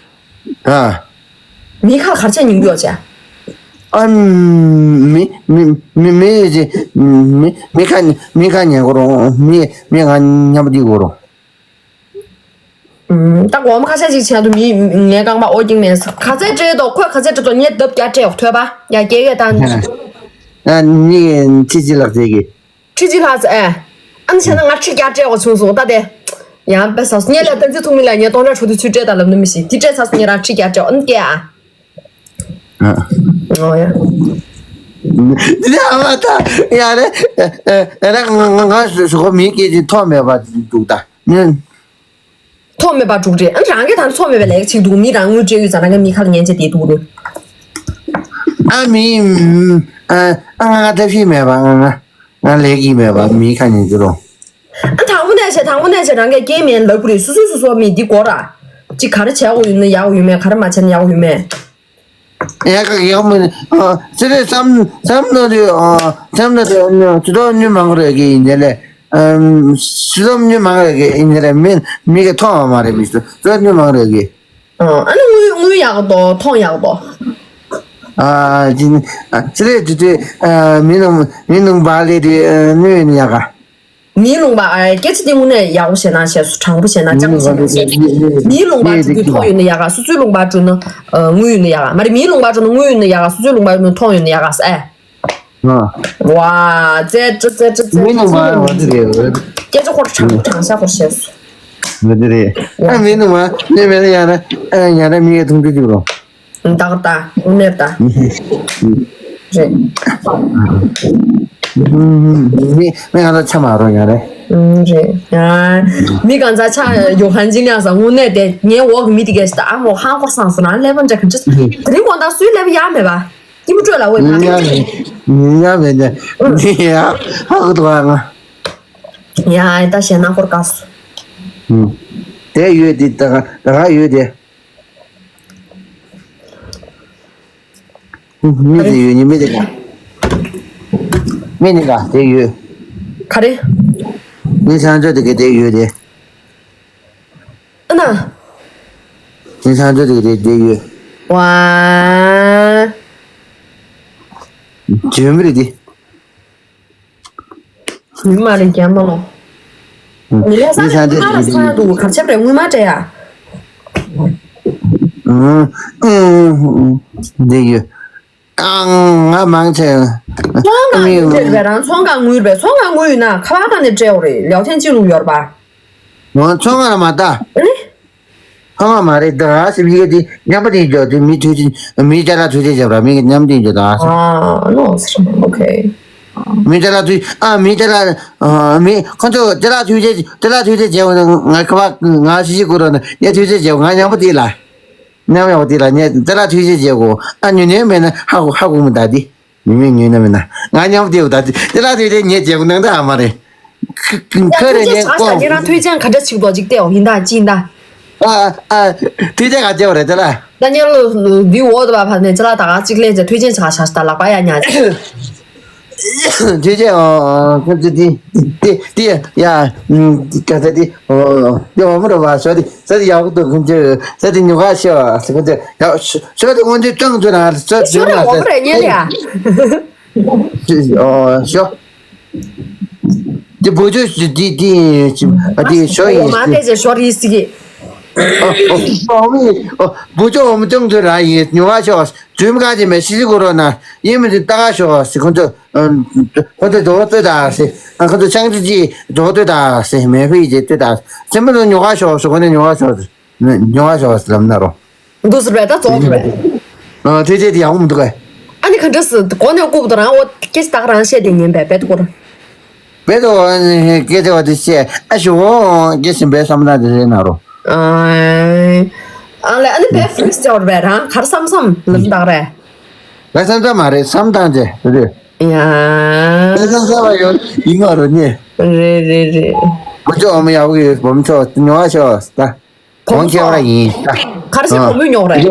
ཨ། མི་ཁ་གར་ཆ་ཉིང་གུ་ཡོ་ཅེ། ཨ། མི་མི་མི་མི་ཅེ། མི་མི་ཁ་མི་ཁ་ཉན་གོ་རོ་མི་མི་ང་མཉམ་པོ་དེ་གོ་རོ། ད་གོམ་ཁ་ཤས་ཅིག་བྱས་དུ་མི་ངའི་རྐང་པ་ཨོ་ཀྱིང་མེད་ས་ག་ཚད་སྤྲད་དོ་ཁོས་ག་ཚད་སྤྲད་དོ་ངས་ལྡབ་བརྒྱ་སྤྲད་འོ་ཐོས་པ་ཡ་སྐྱེ་ཡོད་ད། ཨ་ནི་ཁྲི་གཅིག་ལྷག་ཙེ་གི་ཁྲི་གཅིག་ལྷག་ཙེ་ཨེ། ཨ་ནི་བྱས་ན་ང་ཁྲི་བརྒྱ་སྤྲད་འོ་བྱུང་སོང་ད་དེ། ཡང་པེ་ས་སུ་ངས་ལ་ཏན་ཙི་ཚུགས་མི་ལ་ངས་སྟོང་ཕྲག་དྲུག་དེ་ཚུར་སྤྲད་ད་ལབ་ནི་མི་ཤེས་དེ་སྤྲད་ཚར་སོང་ངས་རང་ཁྲི་བརྒྱ་སྤྲད་འོ་ཨ་ནི་སྐྱེ་ཨ། ཨོ་ཡ། འདི་ཨ་མ་ད་ཡ་རེ་ཨེ་ཨེ་རེ་ང་ང་ང་ཞུ་ཞུ་གོ་མི་སྐད་ཅིག་ཐོག་མེད་པ་འདུག་ད་མི། ཐོག་མེད་པ་དཀྲུག་རེད་ཨ་རང་གི་ད་ཚོགས་མེད་པའི་ལས་ཀ་བྱེད་འདུག་མི་རང་དངུལ་སྤྲད་ཡོད་ཙང་རང་གི་མི་ཁ་ལ་ཉན་ཆེ་དེ་འདུག་རེད། ཨ་མི་ཨ་ཨ་ང་ང་ཐབས་ཤེས་མེད་པ་ང་ང་ང་ལས་ཀྱི་མེད་པ་མི་ཁ་ཉན་གྱི་རོ། ཨ་དང་པོ་ནས་བྱས་དང་པོ་ནས་བྱས་རང་གི་སྐྱེ་མེད་ལབ་དགོས་རེད་སོ་སོ་སོ་སོ་མི་འདི་གོ་ར། ཅིག་ག་རེ་བྱས་དགོས་ཡོད་ན་ཡག་ཡོད་མེད་ག་རེ་མ་བྱས་ན་ཡག་ཡོད་མེད། ཡ་ག་ཡག་མིན་ཨ་ཙི་རེ་བསམ་བསམ་ན་དེ་ཨ་བསམ་ན་དེ་ཨ་ཅི་ཐོག་ཉུ་མང་རེ་གི་ཡིན་ནས་ལས་ཨམ་ཅི་ཐོག་ཉུ་མང་རེ་གི་ཡིན་ནས་ལས་མིན་མི་གི་ཐོག་མ་རེ་མི་ཅི་ཐོག་ཉུ་མང་རེ་གི་ཨ་ནི་དངུལ་དངུལ་ཡག་དོ་ཐོང་ཡག་དོ། ཨ་ཅི་ཨ་ཙི་རེ་དེ་དེ་ཨ་མི་ནང་མི་ནང་བ་ལས་དེ་ཨ་ནུས་ཡིན་ཡག་ག་མིའི་ལུང་པ་ཨ་སྐད་ཆ་འདི་དངོས་གནས་ཡག་པོ་བཤད་ན་བཤད་སོང་དྲང་པོ་བཤད་ན་སྤྱང་པོ་བཤད་ན་བཤད་སོང་། མིའི་ལུང་པ་འགྲོ་དུས་ཐོག་ཡོད་ན་ཡག་ག་སོ་སོའི་ལུང་པ་འགྲོ་ན་དངུལ་ཡོད་ན་ཡག་ག་མ་རེད་མིའི་ལུང་པ་འགྲོ་ན་དངུལ་ཡོད་ན་ཡག་ག་སོ་སོའི་ལུང་པ་འགྲོ་ན་ཐོང་ཡོད་ན་ཡག་ག་ས་ཨེ། ཨ། ཝ། རྩེ་ཀྲི་རྩེ་ཀྲི་རྩེ་ཀྲི་མི་ནུ་མ་ཝ་དེ་རེད་ཝ། སྐད་ཆ་ཁོ་ར་དྲང་དྲང་ཤ་ཁོ་ར་བཤད་སོང་། ཝ་དེ་རེད། ཨ་མི་ནུ་མ་ནི་མེད་ན་ཡང་ན་ཨ་ཡང་ན་མི་ཡ་ཐུང་ཀྲི་ཀྲི་རོ། ད་ག་ད་དངོས་གནས་ད། རེད། མི་མི་ང་ཚོ་ཆ་མ་རོ་ཡ་རེད། ཨུམ་རེད། ཡ། མི་གང་ཚ་ཆ་ཡོ་ཧན་ཅི་ལ་ས་དངོས་གནས་དེ་ངའི་འོག་མི་དེ་གས་ད་ཨ་མོ་ཧང་ཁོར་སང་སོང་ན་ཀླད་པ་འདྲ་ག་འདྲ་དེ་རིང་དགོང་དག་སུའི་ཀླད་པ་ཡག་མེད་པ་ཀི་མོ་སྤྲོད་ལ་འོས་ན། ཡ་མེད་ཡ་མེད་ནས་འདི་ཡ་ཧ་གི་འདུག་ཨ་ང་། ཡ་ད་ཞེ་ན་ཁོར་དགའ་སོང་། དེ་ཡོད་དེ་ད་ག་ད་ག་ཡོད་དེ། མི་དེ་ཡོད་ནི་མི་དེ་ག་མི་ནི་ག་དེ་ཡོད། ག་རེ། མི་སང་ཚོད་དེ་ག་དེ་ཡོད་དེ། ཨ་ན། མི་སང་ཚོད་དེ་ག་དེ་དེ་ཡོད། ཝ། བྱོན་པ་རེད་དེ། ཡུལ་མ་རེད་རྒྱ་མ་ལོ། ཡིན་ལས་ས་ནས་དངུལ་མ་ལ་ས་འདུག་གར་ཆབ་རེད་དངུལ་མ་སྤྲད་ཡ། འདི་ཡོད། ཨང་ང་མང་ཆེ། ཚོང་ཁང་ནས་སྤྲད་རེད་རང་ཚོང་ཁང་དངུལ་རེད་ཚོང་ཁང་དངུལ་ཡོད་ན་ཁ་པར་ཁང་ནས་སྤྲད་འོ་རེད་ལེའོ་ཐེན་གཅིག་ལུག་ཡོད་རེད་པ། ང་ཚོང་ང་ལ་མ་ལྟ། ཨེ། ཚོང་ང་མ་རེད་ད་ཟེར་བ་གི་དེ་མཉམ་པ་དེ་འཇོག་དེ་མི་ཐུགས་རྗེ་མི་ཅ་ལག་ཐུགས་རྗེ་བྱས་པ་ར་མི་གི་མཉམ་དེ་འཇོག་ད་ཟེར། ཨ་ནོ་ཟེར། ཨོ་ཁེ། མི་ཅ་ལག་ཐུགས་ཨ་མི་ཅ་ལག་ཨ་མི་ཁོ་ཚོ་ཅ་ལག་ཐུགས་རྗེ་ཅ་ལག་ཐུགས་རྗེ་བྱས་པ་ང་ཁ་བ་ང་ཤི་ཤི་ཁུ་རོ་ན་ངས་ཐུགས་རྗེ་བྱས་པ་ང་མཉམ་པ་དེ་ལ་མཉམ་ཡག་པོ་དེ་ལ་ངས་ཅ་ལག་ཐུགས་རྗེ་བྱས་གོ་ཨ་ཉུ་ཉན་མེད་ན་ཧ་གོ་ཧ་གོ་མི་ད་དེ། མི་མི་ཉོས་ན་མིན་ན། ང་མཉམ་དེའུ་ད་དེ་ལ་དེ་དེ་ཉེ་རྗེ་གུ་ནང་ད་ཨ་མ་རེད། ཁ་ཁ་རེ་ཉེ་ཀོང་། ཁྱེད་རང་ཐུགས་རྗེ་ག་འདྲ་ཞིག་འདུག་ཅིག་བལྟས་འོ་ཡིན་ད་ཅི་ཡིན་ད། ཨ་ཨ་དུས་དེ་ག་བལྟས་པ་རེད་དེ་ལ། ད་ཉེ་ལོ་འདི་འོག་ཏུ་བ་ཕ་ནས་ཅི་ལ་ད་ག་ཅིག་ལས་ཀྱི་ཐུགས་རྗེ་ཆ་ཤ་ཤ་ད་ལག་པ་ཡ་ཉ་ཅིག་དེ་རྗེ་ཨ་ཁོ་ཚོ་དེ་དེ་དེ་ཡ་ཨ་ག་ཚ་དེ་ཨོ་དེ་འོ་མ་ར་བ་ཤོ་དེ་ས་དེ་ཡག་པོ་འདུག་ཁོ་ཚོ་ས་དེ་ཉོ་ག་ཤོ་ས་ཁོ་ཚོ་ཡག་ཤོ་དེ་ཁོ་ཚོ་ཀྲང་ཚོ་ན་ས་ཤོ་དེ་རེ་ཉོ་འོ་ག་རེ་ཉེ་ལ་ཡ། ཨོ་ཤོ་དེ་བུ་ཆོ་དེ་དེ་ཨ་དེ་ཤོ་ཡིན་ང་ཏེ་ཅེ་ཤོ་རི་སི་གི་ཨོ་ཨོ་བུ་ཆོ་འོ་མ་ཀྲང་ཚོ་ར་ཡིན་ཉོ་ག་ཤོ་ཛུམ་ག་ཅེ་མེ་སི་སི་གོ་རོ་ན་ཡིན་མི་དེ་ལྟ་ག་ཤོ་སི་ཁོ་ཚོ། ཁོ་ཚོས་རྡོ་བ་བཏོད་དང་ཟེར། ཁོ་ཚོས་ཆང་ཙི་ཅི་རྡོ་བ་བཏོད་དང་ཟེར། མེ་ཕི་ཡི་ཅེ་བཏོད་དང་ཟེར། མི་ཚོ་ཉོ་ག་ཤོག་ཟེར། ཁོ་ནས་ཉོ་ག་ཤོག་ཟེར། ཉོ་ག་ཤོག་ཟེར་ལབ་ན་རོ། འདུག་ཟེར་བས་ད་རྫོགས་ཟེར་བས། ཨ་ཐེ་ཚེ་དེ་ཡག་པོ་མི་འདུག་གས། ཨ་ནི་ག་འདྲ་ཟེར་གོ་ནས་ལྐུགས་དང་རང་འོ་སྐད་ཆ་ད་ག་རང་བཤད་དེ་ཉན་པས་བས་ཐུག་ར། བས་ཐུག་སྐད་ཆ་བ་དེ་བཤད་ཨ་ཞུ་འོ་སྐད་ཆ་བས་བསམ་ན་དེ་རེད་ན་རོ། ཨ་ལས་ཨ་ནི་བས་ཧྥི་རི་སི་ཊལ་བས་རང་གར་བསམ་བསམ་ལབ་ད་ག་རེད། ང་བསམ་ད་མ་རེད་བསམ་བཏང་ཅེ་རེད། ཡ། ཨེ་ས་ས་བ་ཡོད་ཡིན་མ་རོ་ཉེ། རེད་རེད་རེད། བུ་ཆོ་འོ་མ་ཡག་པོ་ཡོད་བུ་མོ་ཆོ་ཉོ་བ་ཤོག་ད། གོང་ཁེ་བ་ཡིན་ད། ག་རེ་ཟེར་བུ་མོས་ཉོ་རེད།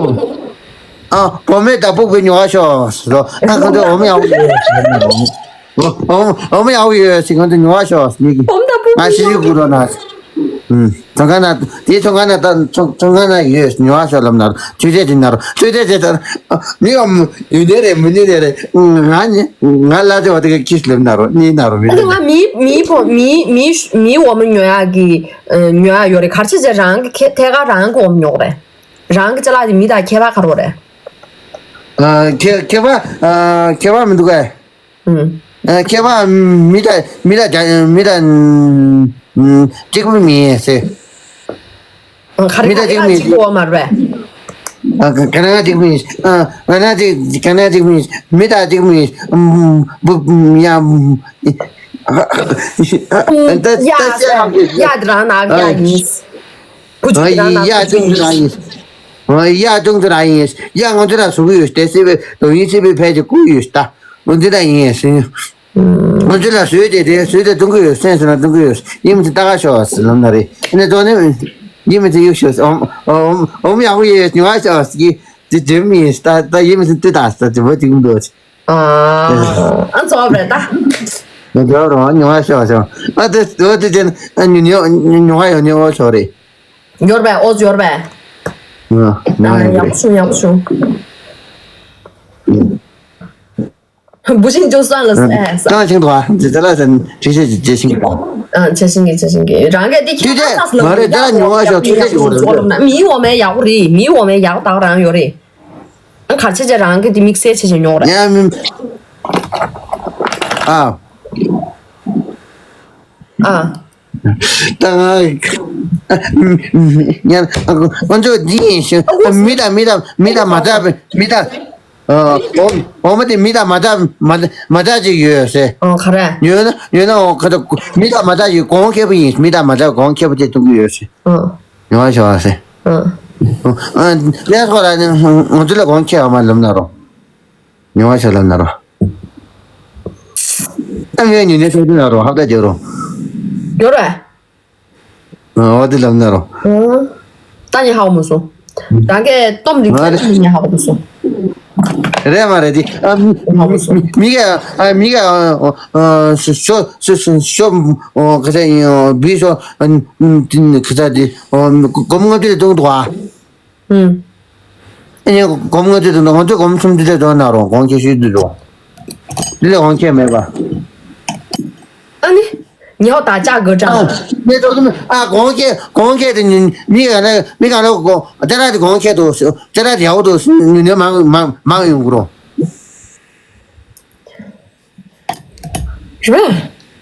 ཨ་བུ་མོས་ད་ཕུག་པའི་ཉོ་བ་ཤོག་ཟེར་རོ། ཨ་ཁོང་ཚོ་འོ་མ་ཡག་པོ་ཡོད་ཟེར་ནས་འོ་མ་འོ་མ་ཡག་པོ་ཡོད་ཟེར་ཁོང་ཚོ་ཉོ་བ་ཤོག་ཟེར་ནས་གི། བུ་མོ་ད་ཕུག་ང་ཤི་ཤི་དགོས་རོགས་ན། ཚོང་ཁང་ན་དེའི་ཚོང་ཁང་ན་ད་ཚོང་ཚོང་ཁང་ན་ཡོད་ཉོ་བ་ཤོག་ལབ་ན་ཆུ་ཚད་ཅིག་ན་རོ་ཆུ་ཚད་ཅིག་ད་མི་ཡོང་ཡོད་ནི་རེད་མི་ནི་རེད་རེད་ང་ནི་ང་ལ་དེ་བ་དེ་ག་ཁྱི་ལབ་ན་རོ་ནི་ན་རོ་མི་ཨ་ནི་རེད། ང་མི་མི་ཕོ་མི་མི་མི་འོ་མ་ཉོ་ཡག་གི་ཉོ་ཡག་ཡོད་རེད་གར་ཆེ་ཆེ་རང་གི་ཁེ་ཐད་ཀར་རང་གི་འོ་མ་ཉོ་རེད་རང་གི་ཅ་ལག་དེ་མི་དང་ཁྱད་པར་ག་རེ་རེད། ཁྱད་ཁྱད་པར་ཁྱད་པར་མི་འདུག་གས། ཨ་ཁྱད་པར་མི་ད་མི་ད་རྒྱ་མི་ད་གཅིག་པུ་མི་ཟེར། ག་རེ་མི་ད་ག་རེ་གཅིག་པུ་མི་གཅིག་པོ་མ་རེད་པས། ཨ་ག་ག་ན་གཅིག་པུ་ཡིན། ཨ་ག་ན་གཅིག་ག་ན་གཅིག་པུ་ཡིན། མི་ད་གཅིག་པུ་ཡིན། ཨམ་བུ་ཡ་ད་ད་ཡ་ད་ཡ་ད་རང་ན་ཡ་ཡིན། བུ་ཆུང་ཨ་དེ་རང་ན་ཡ་བུ་ཆུང་ཅུང་དེ་རང་ཡིན། ཨ་ཡ་ཅུང་དེ་རང་ཡིན། ཡ་ང་ཚོ་ལ་ཟུག་གི་ཡོད་དེ་སྲིད་པའི་དོ་ཡིན་སྲིད་པའི་ཕལ་ཆེར་བསྐུར་ཡོད་ད། ང་ཚོ་ལ་ཡིན་ཟིན། ང་ཚོ་ལ་བཟོས་ཏེ་དེ་བཟོས་ཏེ་གཏོང་གི་ཡོད་སེམས་སུ་ན་གཏོང་གི་ཡོད་ཡིན་མི་ཚེ་ལྟ་ག་ཤོག་ཟེར་ལབ་ན་རེད་ཨ་ནི་དོ་ནི་ཡིན་མི་ཚེ་གཡུག་ཤོག་ཨོམ་ཨོམ་ཨོམ་ཡག་པོ་ཡོད་ཉོ་བ་ཤོག་ཟེར་གི་དེ་འཇོན་མི་ཡིན་ད་ད་ཡིན་མི་ཚེ་ལྟོས་ད་ཟེར་དེ་བོ་དེ་གུང་འདུག་ཨ་ཨ་ཙོག་རེད་ད། ང་ཚོ་རང་ཉོ་བ་ཤོག་ཤོག་ཨ་དེ་དེ་དེ་དེ་ཨ་ཉོ་ཉོ་ཉོ་བ་ཡོད་ཉོ་བ་ཤོག་རེད། ཡོར་བས་ཨོ་ཡོར་བས། ང་ཉོ་ཨ་བ་ཡག་ཡོད་པོ་རེད། བྱུང་ཡག་པོ་བྱུང་། བུ་ཤིང་ཅུང་སོང་ལ་ཨ་ཨེ་ས། ཀྲང་ཆིང་དུ་ཨ་ཛི་ཛི་ལ་ཟན་ཁྲི་ཤེས་ཀྱི་ཇེ་ཤིང་གི་ཨ་ཇེ་ཤིང་གི་ཇེ་ཤིང་གི་རང་གི་དེ་ཁྱད་ཁྱོད་ཚ་ཚ་ལ་ཚོ་མ་རེད་ད་ཉོ་བ་ཤོག་ཁྱོད་ཚ་ཅིག་ཡོད་རེད། མིའི་འོ་མའི་ཡག་པོ་རེད། མིའི་འོ་མའི་ཡག་པོ་ད་ག་རང་ཡོད་རེད། ཨ་གར་ཆེ་ཆེ་རང་གི་དེ་དམིགས་བསལ་ཆེ་ཆེ་ཉོ་རེད། ཉ་མི་ཨ་ཨ། ད་ང་ཡང་ང་ཚོ་འདི་ཡིན་ཞུ་མི་དང་མི་དང་མི་དང་མ་འདྲ་བའི་མི་དང་ཨོ་ཨོ་མ་དེ་མི་དང་མ་འདྲ་མ་མ་འདྲ་ཅིག་ཡོད་ཟེར། ཨོ་ག་རེ། ཡོད་ན་ཡོད་ན་ཨོ་ཁ་ད་མི་དང་མ་འདྲ་ཡོད་གོང་ཁེ་པོ་ཡིན་མི་དང་མ་འདྲ་གོང་ཁེ་པོ་དེ་གཏོང་གི་ཡོད་ཟེར། ཨོ། ཉོ་བ་ཤོག་ཟེར། ཨོ། ཨ་ལས་ཁོ་ལ་ནི་ང་ཚོ་ལ་གོང་ཁེ་བ་མ་ལབ་ན་རོ། ཉོ་བ་ཤོག་ལབ་ན་རོ། ཨ་མི་ཉོ་ནས་ཤོག་དུ་ན་རོ་ཧབ་ད་རྒྱབ་རོ། ཡོད་རེད། ཨོ་དེ་ལབ་ན་རོ། ད་ནི་ཧ་གོ་མ་སོང་། ད་གས་སྟོམ་རིག་ཚད་ནི་ཧ་གོ་མ་སོང་། རེད་མ་རེད་དེ། ཨ་མི་མི་ག་ཨ་མི་ག་ཨ་ཤོ་ཤོ་ཤོ་ཤོ་ཨོ་ག་ཚད་ཡིན་ཨོ་བི་ཤོ་ཨ་ག་ཚད་དེ་ཨོ་གོམ་ང་དེ་གཏོང་འདུག་ཨ། ཨུམ། ཨ་ནི་གོམ་ང་དེ་གཏོང་འདུག་ང་ཚོ་གོམ་གསུམ་དེ་གཏོང་ན་རོ་གོང་ཁེ་ཤོས་དེ་རོ། དེ་ལས་གོང་ཁེ་མེད་པ། ཨ་ནི། ཉོ་ད་ཅག་དགོས་ཀྱང་། ཨ་ནི་ཏོག་ཙམ་ཨ་གོང་ཁེ་གོང་ཁེ་དེ་ཉིན་མི་ག་ན་མི་ག་ན་གོ་ཅ་ལག་དེ་གོང་ཁེ་དུ་ཅ་ལག་དེ་ཡག་པོ་དུ་ཉོ་ཉོ་མང་མང་མང་ཡོང་གི་རོ། རེད།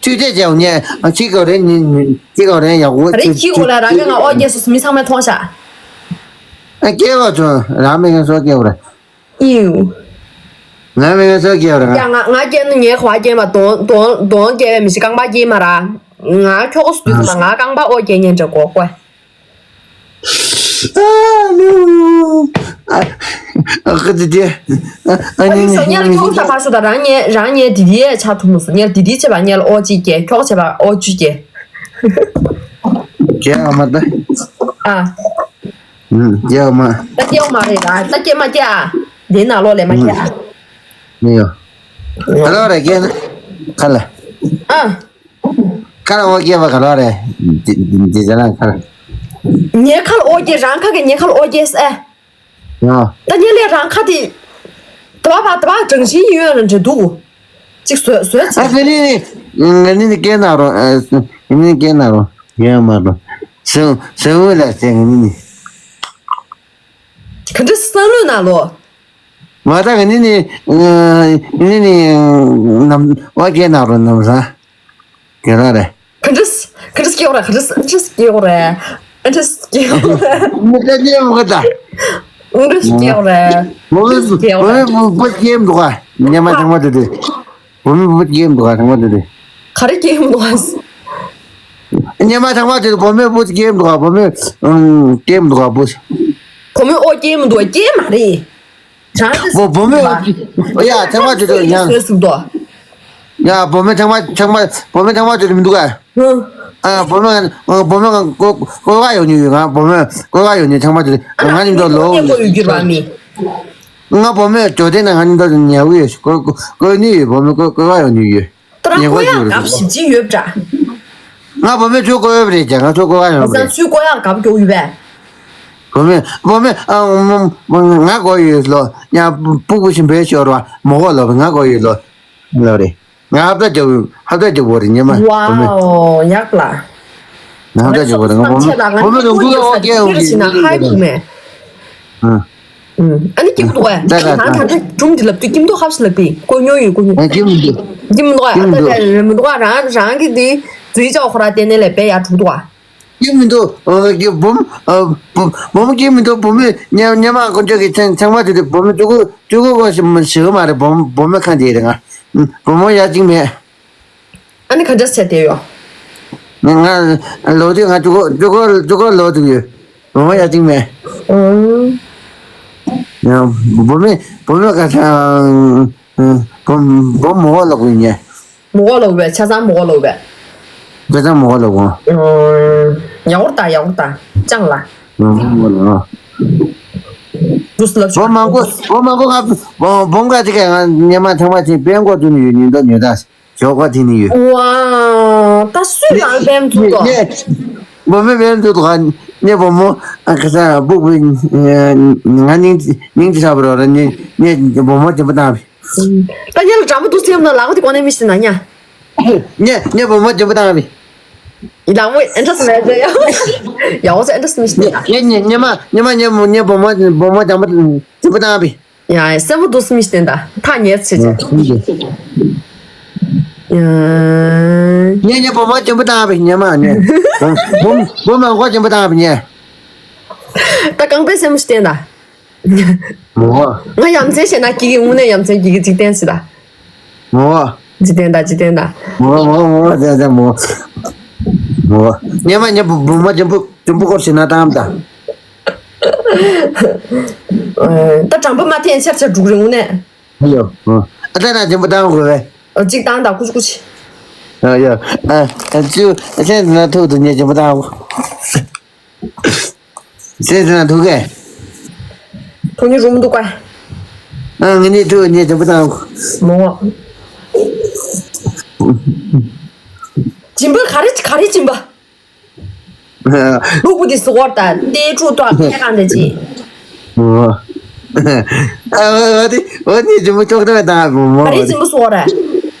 ཚུལ་ཚུལ་ཆད་བྱས་ཉེ་ཁྱི་ག་རེ་ཉེ་ཁྱི་ག་རེ་ཡག་པོ་རེད། ཁྱི་གོ་ལ་རང་གི་ང་ཨོ་རྒྱན་སོ་སོ་མི་ཚང་མས་མཐོང་ཤག་ཨ་སྐྱེ་བ་ཚོ་རང་མི་ངན་སོ་སྐྱེ་བ་རེད། ཨིའུ། ང་མི་ངན་སོ་སྐྱེ་བ་རེད། ང་ཡ་ང་ང་སྐྱེ་ན་ངའི་ཁ་སྐྱེ་མ་གདོང་གདོང་གདོང་སྐྱེ་བའི་མི་ཤི་རྐང་པ་སྐྱེ་མ་ར། ང་ཁྱོ་གོ་སུ་དུས་ཙམ་ལ་ང་རྐང་པ་ཨོ་སྐྱེ་ཉན་འདྲ་གོ་ཀོ། ཨ་ལུ། ཨ་ཨ་ཁ་ཏི་ཏི། ཨ་ཨ་ནི་ནི་སོ་ཉལ་ཁྱོག་ས་ཕར་སོ་ད་རང་ཉལ་རང་ཉལ་དི་དི་ཡས་ཆ་ཐུབ་མོ་སོ་ཉལ་དི་དི་ཆེ་བ་ཉལ་ཨོ་ཅི་སྐྱེ་ཁྱོག་ཆེ་བ་ཨོ་ཅི་སྐྱེ། ཁྱེད་ཨ་མ་ད། ཨ། ཨུམ་ཁྱེད་ཨ་མ། ད་སྐྱེ་ཨོ་མ་རེད་ད་ད་སྐྱེ་མ་སྐྱེ་ཨ། དེ་ནང་ལོགས་ལས་མ་སྐྱེ་ཨ། མི་ཡོ། ད་ལོ་རེ་སྐྱེ་ན་ཁ་ལ། ཨ། ཁ་ལ་ཨོ་སྐྱེ་བ་ག་ལོ་རེད། འདི་འདི་ཟེར་ན་ཁ་ལ། ངའི་ཁ་ལ་ཨོ་སྐྱེ་རང་ཁ་གི་ངའི་ཁ་ལ་ཨོ་སྐྱེ་ཨེ། ཡ། ད་ཉེ་ལས་རང་ཁ་དེ། དེ་བ་བ་དེ་བ་གྲངས་ཤིག་ཡོད་ན་འདྲ་འདུག་ཅིག་བཟོས་བཟོས་ཨ་ཚེ། ང་ནི་ནི། ང་ནི་ནི་སྐད་ན་རོ། ཨ། ང་ནི་ནི་སྐད་ན་རོ། ཡ་མ་རོ། སེམས་སེམས་འོད་ལ་སེ་ང་ནི་ནི། ག་འདྲ་སང་ལོས་ན་ལོ། ང་ད་ང་ནི་ནི། ང་ནི་ནི། ནམ་བ་སྐད་ན་རོ་ནམ་ས། ག་རེ་རེད། ག་འདྲས་ག་འདྲས་སྐྱེ་བ་རེད། ག་འདྲས་ག་འདྲས་སྐྱེ་བ་རེད། ག་འདྲས་སྐྱེ་བ་རེད། མི་ལ་ཉན་མི་ག་ད། ག་འདྲས་སྐྱེ་བ་རེད། བུ་མོ་བུ་མོ་བུ་སྐྱེ་མི་འདུག་ག་ཉི་མ་ཚང་མ་དེ་དེ། བུ་མོ་བུ་སྐྱེ་མི་འདུག་ག་ཚང་མ་དེ་དེ། ག་རེ་སྐྱེ་མི་འདུག་ག་ཉི་མ་ཚང་མ་དེ་དེ་བུ་མོ་བུ་སྐྱེ་མི་འདུག་ག་བུ་མོ་སྐྱེ་མི་འདུག་ག་བུ། བུ་མོ་ཨོ་སྐྱེ་མི་འདུག་ག་སྐྱེ་མ་རེད། རང་གི་བུ་བུ་མོ་ཡ་ཚང་མ་དེ་དེ་ཡང་། ཡ་བུ་མོ་ཚང་མ་ཚང་མ་བུ་མོ་ཚང་མ་དེ་དེ་མི་འདུག་ག་ཨ། བུ་མོ་ང་བུ་མོ་ང་ཀོ་ཀོ་བ་ཡོང་ཉེ་ཡོད། ང་བུ་མོ་ཀོ་བ་ཡོང་ཉེ་ཚང་མ་དེ་ང་ཉིན་དུ་ལོ་ཀོ་ཡོད་རྒྱུ་ར་མི། ང་བུ་མོ་ཇོ་དེ་ན་ང་ཉིན་དུ་ཉལ་གི་ཡོད། ཀོ་ཀོ་ཀོ་ནི་ཡོད། བུ་མོ་ཀོ་ཀོ་བ་ཡོང་ཉེ་ཡོད། ད་རང་ཀོ་ཡག་གབ་ཞིབ་ཅི་ཡོད་པྲ། ང་བུ་མོ་ཚུ་ཀོ་ཡོད་པ་རེད་ཀྱང་ང་ཚུ་ཀོ་བ་ཡོང་པ་རེད། ཚུ་ཀོ་ཡག་གབ་ཀྱོག་ཡོད་པས། བུ་མོ་བུ་མོ་ང་ཀོ་ཡོད་ལོ། ཡང་སྤུ་གུ་ཞིམ་པའི་ཞོར་བ་མོ་ཀོ་ལོ་ང་ཀོ་ཡོད་ལོ། ལོ་རེད། ང་ཧབ་ཏ་རྒྱབ་ཧབ་ཏ་རྒྱབ་བོ་རེད་ཉི་མ། ཝའོ་ཡག་ལ། ང་ཧབ་ཏ་རྒྱབ་བོ་རེད། ང་བུ་མོ་བུ་མོ་དང་ཀུ་ཡོ་ཀེ་ཡོང་གི་ན་ཧ་གི་མེ། ཨ་ནི་སྐྱིད་པོ་འདུག་ད་ད་ད་ད་སྒྲུང་འདི་ལབ་དུས་སྐྱིད་མདོག་ཧབ་སི་ལབ་པི་ཀོ་ཉོ་ཡོད་ཀོ་ཉོ། ང་སྐྱིད་མི་འདུག་སྐྱིད་མི་འདུག་ཨ། ད་ད་རེ་མི་འདུག་ཨ། རང་རང་གི་འདི་ཛུའི་ཅའོ་ཁོ་ར་ཏེ་ནེ་ལས་པེ་ཡ་དྲུག་འདུག་ཨ། སྐྱིད་མི་འདུག་ཨ། སྐྱིད་བུ་མོ། ཨ། བུ་བུ་མོ་སྐྱིད་མི་འདུག་བུ་མོས་ཉ་ཉ་མ་དཀོན་མཆོག་གི་ཚང་ཚང་མ་དུས་དུས་བུ་མོ་གཅིག་པོ་གཅིག་པོ་གོ་ཞིག་མ་ཞིག་མ་རེད། བུ་མོ་བུ་མོ་ཁ་འདི་རེད་ང་། བུ་མོ་ཡ་གཅིག་མེད། ཨ་ནི་ག་འདྲ་བྱས་བསྡད་ཡོད། ང་ང་ལོ་དུས་ང་གཅིག་པོ་གཅིག་པོ་གཅིག་པོ་ལོ་དུས་ཡོད། བུ་མོ་ཡ་གཅིག་མེད། ཨང་། ཡང་བུ་མོ་བུ་མོ་ག་ཚང་བུ་བུ་མོ་ལོག་ཡིན་ཉེ། མོ་གོ་ལོག་བས་ཆ་ཚང་མོ་གོ་ལོག་བས། ཆ་ཚང་མོ་གོ་ལོག་བས། ཡག་པོ་ད་ཡག་པོ་ད་ཅང་ལ། ཡང་མོ་གོ་ལོག་འདུག་སེ་ལབ་བོ་མང་པོ་བོ་མང་པོ་ང་བོ་བོ་འགའ་ཅིག་གིས་ང་ཉི་མ་ཚང་མ་ཅིག་དཔེ་མགོ་བཙུགས་ནས་ཡོད་ཉིན་ལྟོ་ཉོས་ད་ཞོགས་པ་དེ་ནས་ཡོད། ཝ། ད་སུས་ལ་དཔེ་མཚོན་ཏོ། ངས་བོ་མོས་དཔེ་མཚོན་ཏོ་ག་ངས་བོ་མོ་ཁ་ས་སྦུག་སྦུག་ང་སྙིང་སྙིང་རྗེ་ཆགས་པ་རོ་ར་ངས་ངས་བོ་མོ་སྦྱིན་པ་བཏང་བས། ད་ཉལ་ལ་འགྲམ་པོ་འདུག་སེམས་ན་ལག་པ་དེ་གོ་ནས་མི་ཤེས་ན་ཉ། ངས་ངས་བུ་མོ་སྦྱིན་པ་བཏང་བས། ལག་པ་ཨེ་འདྲ་སེ་མེད་ཟེར་ཡ། ཡ་འོ་ཚོ་ཨེ་འདྲ་སེ་མི་ཤེས་ན། ངས་ངས་ངས་ངས་མ་ངས་མ་ངས་མོ་ངས་བུ་མོ་བུ་མོ་སྦྱིན་པ་སྦྱིན་པ་བཏང་བས། ཡ་སེམས་པོ་འདུག་སེ་མི་ཤེས་ད་ཐག་ཉེ་ཚེ་ཅན། ཡ། ངས་ངས་བུ་མོ་སྦྱིན་པ་བཏང་བས་ངས་མ་ངས། བུ་བུ་མོ་མགོ་སྦྱིན་པ་བཏང་བས་ངས། ད་རྐང་པའི་སེམས་ཤེས་ད། མོ། ང་ཡ་མཚན་བཤད་ན་སྐྱིད་ཀྱི་དངོས་གནས་ཡ་མཚན་སྐྱིད་ཀྱི་འཇིག་རྟེན་ཞིག་ད། མོ། འཇིག་རྟེན་ད་འཇིག་རྟེན་ད། མོ་མོ་མོ་ཟེར་ཟེར་མོ། མོ། ཉེ་མ་ཉེ་བུ་བུ་མོ་འཇམ་པོ་འཇམ་པོ་སྐོར་ཞིག་ན་བཏང་ད། ད་དྲང་པོ་མ་འཐེན་ཆར་ཆར་འགྲུག་རེ་དངོས་གནས། ཡོ། ཨ་ད་ན་འཇམ་པོ་བཏང་དགོས་བས། གཅིག་བཏང་ད་ཀུ་ཅི་ཀུ་ཅི། ཨ་ཡོ། ཨ་ཅུ་སེམས་ན་ཐུག་ཏུ་ཉེ་འཇམ་པོ་བཏང་དགོས། སེམས་ན་ཐུག་གས། ཐུག་ནི་རུང་མི་འདུག་ག་ཨ་ངས་ནི་ཐུག་ནི་འཇམ་པོ་བཏང་། མོ། སྦྱིན་པ་ག་རེ་ག་རེ་སྦྱིན་པ། ལུག་པོ་དེ་སི་ཝར་དང་ཏེ་ཕྲུག་ཏོ་ཁྱེད་གང་འདྲ་ཅི། ཨ་ཨ་དེ་ཨ་ནི་འཇམ་པོ་ཅོག་ཏུ་བཏང་མོ་མོ། ག་རེ་སྦྱིན་པ་སི་ཝར་ར།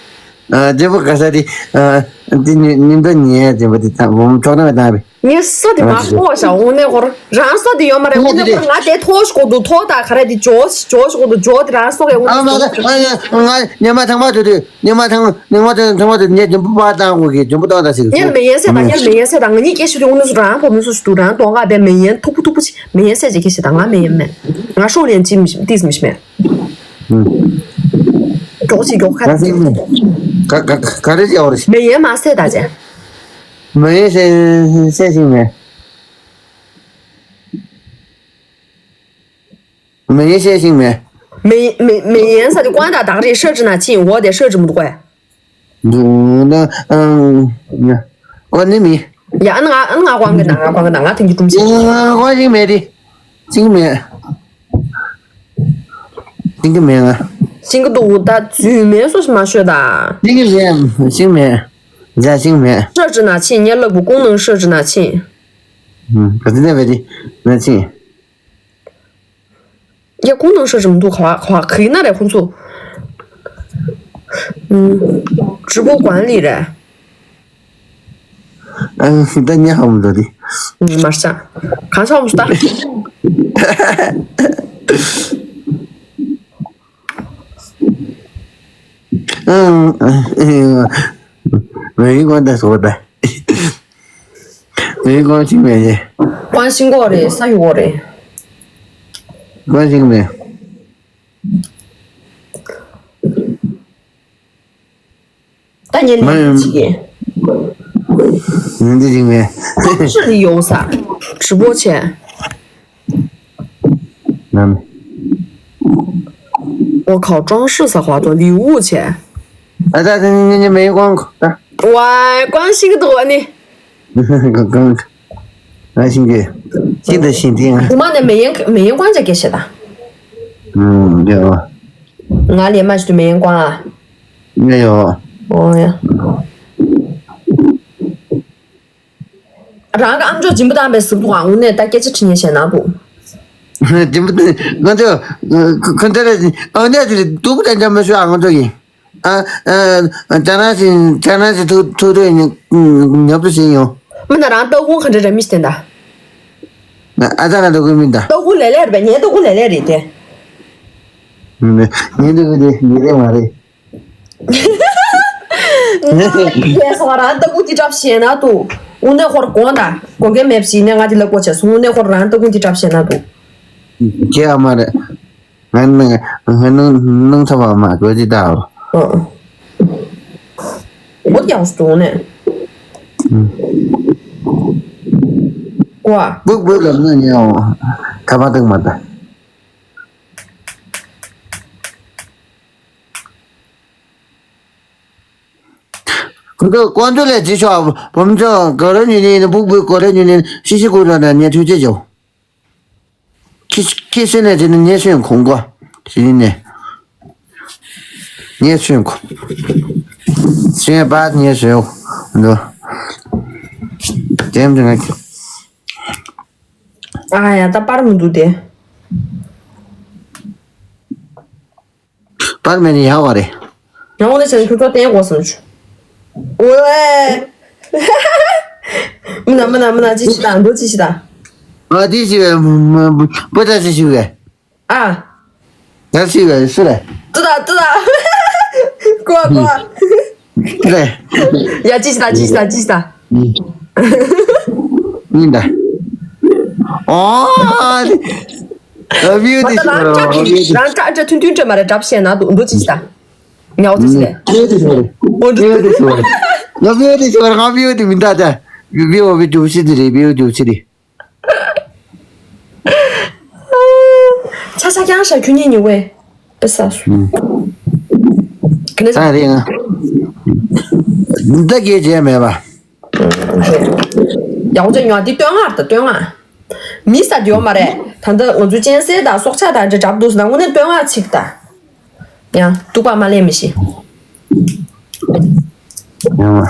ཨ་འཇམ་པོ་ག་ས་དེ་ཨ་དེ་ཉི་ཉི་འདི་ཉི་འཇམ་པོ་དེ་བཏང་མོ་མོ་ཅོག་ཏུ་བཏང་བས། ངས་ས་དེ་མ་ཐོག་ཤག་འོ་ནས་ཧོར་རང་ས་དེ་ཡོད་མ་རེད། འོ་ནས་ཧོར་ང་དེ་ཐོག་ཤག་འདུག་ཐོག་ད་ག་རེ་དེ་ཇོ་ཇོ་ཤག་འདུག་ཇོ་དེ་རང་སོག་གི་འོ་ཨ་མ་ད་ནས་ཨ་ཡ་ང་ཉི་མ་ཐང་མ་དུ་དུ་ཉི་མ་ཐང་ཉི་མ་ཐང་ཐང་མ་དུ་ཉེ་འཇམ་པོ་པ་བཏང་དགོས་གི་འཇམ་པོ་བཏང་ད་ཟེར་གི་ཉལ་མེ་ཡན་སེ་དང་ཉལ་མེ་ཡན་སེ་དང་ང་གཉིས་སྐད་ཤོད་དུས་འོ་ནས་སུ་རང་ཕོ་མོ་སུ་ཞིག་འདུག་རང་གདོང་ཁ་བས་མེ་ཡན་ཐུག་པོ་ཐུག་པོ་ཅི་མེ་ཡན་སེ་ཅི་སྐད་ཤེད་དང་ང་མེ་ཡན་མེ་ང་ཤོག་ལན་ཅི་མི་ཏིས་མི་ཤི་མེ་མགྱོགས་ཅི་མགྱོགས་ཁ་ང་ཟེར་མེད། ག་ག་ག་རེ་བྱས་བ་རེད། མེ་ཡན་མ་སེ་ད་ཅི། མེ་ཡན་སེ་སེ་ཞིག་མེད། མེ་ཡན་ཤེས་ཤིང་མེ། མེ་མེ་མེ་ཡན་ས་དེ་ཀོང་ད་དག་རེད་ཤར་ཅི་ན་ཆིན་འོ་དེ་ཤར་ཅི་མི་འདུག་གས། འདུག་ན་ཨང་ཡ། ཨོ་ནི་མི། ཡ་ཨ་ན་ང་ཨ་ན་ང་ཀོང་གི་ན་ང་ཀོང་གི་ན་ང་ཐེངས་ཀྱི་ཀྲུང་ཆེ། ང་ཀོང་ཤིང་མེ་དེ། ཤིང་མེ། ཤིང་གི་མེ་ང་། ཤིང་གི་འདུག་ད་རྫུན་མེ་སོ་ཞིག་མ་ཤོད་ད། ཤིང་གི་མེ་ཤིང་མེ། ཟ་ཤིང་མེ། ཤར་ཅི་ན་ཆིན་ཉེ་ལབ་བུ་ཀོང་ནང་ཤར་ཅི་ན་ཆིན། ག་ཚོད་ནས་བས་དེ་ན་ཆིན། ཡ་ཁོང་ནང་ཤོར་ཞིག་མི་འདུག་ག་བ་ག་བ་གི་ན་རེད་ཁོང་ཚོ། ཨུམ། ཀྲི་པོ་ཀོན་ལི་རེད། ཨ་ད་ཉ་ཧ་མི་འདུག་དེ། ཨུམ་མར་ཤ། གང་ཤ་མི་ཤ་ད། ཨང་། ཨ་ཨ་ཨ། མེ་ཡི་ཀོན་ད་སོ་ད། ཨེ་ཀོང་ཤིང་མེ་ཡེ། ཀོང་ཤིང་གོ་རེད་ས་ཡུ་གོ་རེད། ཀོང་ཤིང་མེ། ད་ཉེ་ལེ་ཅི་གེ། ཉེ་འདི་ཤིང་མེ། ཀོང་ཤིང་ལི་ཡོང་ས། ཀྲི་པོ་ཆེ། ནམ། 我靠，装饰啥花朵礼物去。 ཨ་ད་ད་ཉེ་ཉེ་ཉེ་མེ་ཡི་ཀོང་ད། ཝའི་ཀོང་ཤིང་གི་འདུག་ཨ་ནི། ཀོང་ཀོང་། ང་ཤིང་གི། ཤིང་ད་ཤིང་ཏིང་། ཨུ་མ་ནས་མེ་ཡན་མེ་ཡན་ཀོང་ཅག་སྐད་བཤད་ད། ཨུམ་ཡ། ང་ལས་མ་ཤི་དུ་མེ་ཡན་ཀོང་ཨ། ཡ་ཡ། ཨོ་ཡ། རང་གི་ཨམ་ཅོག་སྦྱིན་པ་བཏང་བའི་ཟུར་དུ་ཨ་འུ་ནས་ད་སྐད་ཆ་དྲི་ཉན་བྱས་ན་གོ། སྦྱིན་པ་ང་ཚོ་ཁོ་ཚོ་ཨ་ནས་དེ་སྡུག་པོ་དང་འཇམ་མ་ཤོད་ཨ་ང་ཚོ་ཡིན། ཨ། ཨ། ཅ་ན་སི་ཅ་ན་སི་ཐུག་ཐུག་ཐུག་ཉོབ་ཏུ་ཕྱིན་ཡོང་། མི་ན་རང་ཏོག་ཁུང་ག་འདྲ་ར་མི་ཤི་དེ་འདྲ། ཨ་ཅ་ན་ཏོག་ཁུང་མི་འདྲ། ཏོག་ཁུང་ལེ་ལེ་རེད་པས། ངའི་ཏོག་ཁུང་ལེ་ལེ་རེད་དེ། ངའི་ཏོག་ཁུང་དེ་ལེ་ལེ་མ་རེད། ངས་སོང་རང་ཏོག་ཁུང་དེ་འདྲ་བཤད་ན་ཏུ། དངོས་གནས་ཁོར་དགོངས་དག་དགོངས་འགལ་མེད་པ་ཞིག་ནས་ང་དེ་ལ་གོ་བྱས་སོང་། དངོས་གནས་ཁོར་རང་ལྟ་སྐུང་དེ་གྲབས་བཤད་ན་འདུག་ཁྱེད་ཨ་མ་རེད། ང་ནང་ང་ནང་ནང་ཐ་བ་མ་དགོས་ཅི་ད། ཨ་ཨ། འོ་དེ་ཡག་སོང་ནས། ཨུམ། ཀོ་ཨ། སྦུག་སྦུག་ལབ་ན་ཉལ་འོང་། ཁ་པར་བཏང་མ་ད། ཁོ་ཚོ་ཀོང་ཇོ་ལས་བྱེད་ཤོག་བུམ་ཅོ་ག་རེ་ཉོས་ནས་ཡིན་ན། སྦུག་སྦུག་ག་རེ་ཉོས་ནས་ཤི་ཤི་ཀུ་ར་ན་ཉལ་ཐུག་ཅེས་བྱོས། ཁྱི་ཁྱི་སེ་ནས་དེ་ནི་ཉེ་སོན་ཁོང་གོ། ཞི་ནས་ཉེ་སོན་ཁོ། སེ་པ་ཉེ་སོན་འདུ། དེམ་དེ་ང་། ཨ་ཡ་ད་པར་མི་འདུག་དེ། པར་མེད་ནི་ཡག་བ་རེད། ཡང་འོ་ན་བྱས་ན་ཁྱོད་ཚོ་བསྟན་དགོས་བསམ་བྱུང་། ཨོའེ། མི་ན་མི་ན་མི་ན་ཅི་ཞིག་དང་འགྲོ་ཅི་ཞིག་དང་། ཨ་དེ་ཞིག་བས་མ་མ་པོ་ད་ཅི་ཞིག་བས། ཨ། ད་ཞིག་བས་སུ་རེད། ཏུ་ད་ཏུ་ད། ཀོ་ཀོ། རེད། ཡ་ཅི་ཞིག་དང་ཅི་ཞིག་དང་ཅི་ཞིག་དང་། ཡིན་ད། ཨོ། ལབ་ཡོད་དེ་ཞིག་རང་སྐྲག་གི་རང་སྐྲག་སྐྲག་ཐུན་ཐུན་སྤྲད་མ་རེད་གྲབས་བཤད་ན་འདུག་འདུག་ཅི་ཞིག་དང་། ཉའོ་ཏི་ལེ། ཕེའུ་ཏི་ཤོར། ཕེའུ་ཏི་ཤོར། ང་ཕེའུ་ཏི་ཤོར། ང་ཕེའུ་ཏི་མི་འདྲ་ད། ཕེའུ་ཕེའུ་ཕེའུ་ཏི་ཤི་ཏི་རེད། ཕེའུ་ཏི་ཤི་ཏི། ཆ་ཆ་ཀྱང་ཤ་ཁྱོད་གཉིས་ཉི་འོས། ཨེ་ས་སུ། ག་ནས་ས་རེད་ང་། འདི་སྐད་བྱས་མེད་པ། ཡག་པོ་ཅིག་ཉོ་འདི་བསྟོད་བསྔགས་དང་བསྟོད་བསྔགས། མི་ས་འདི་ཡོད་མ་རེད། ད་ལྟ་ང་ཚོའི་གཅན་གཟན་དང་སྲོག་ཆགས་དང་འདྲ་འདྲ་པོ་འདུག་ཟེར་ན་དངོས་གནས་བསྟོད་བསྔགས་ཅིག་ད། ཡང་སྡུག་པ་མ་ལས་མི་ཤེས། ཡང་།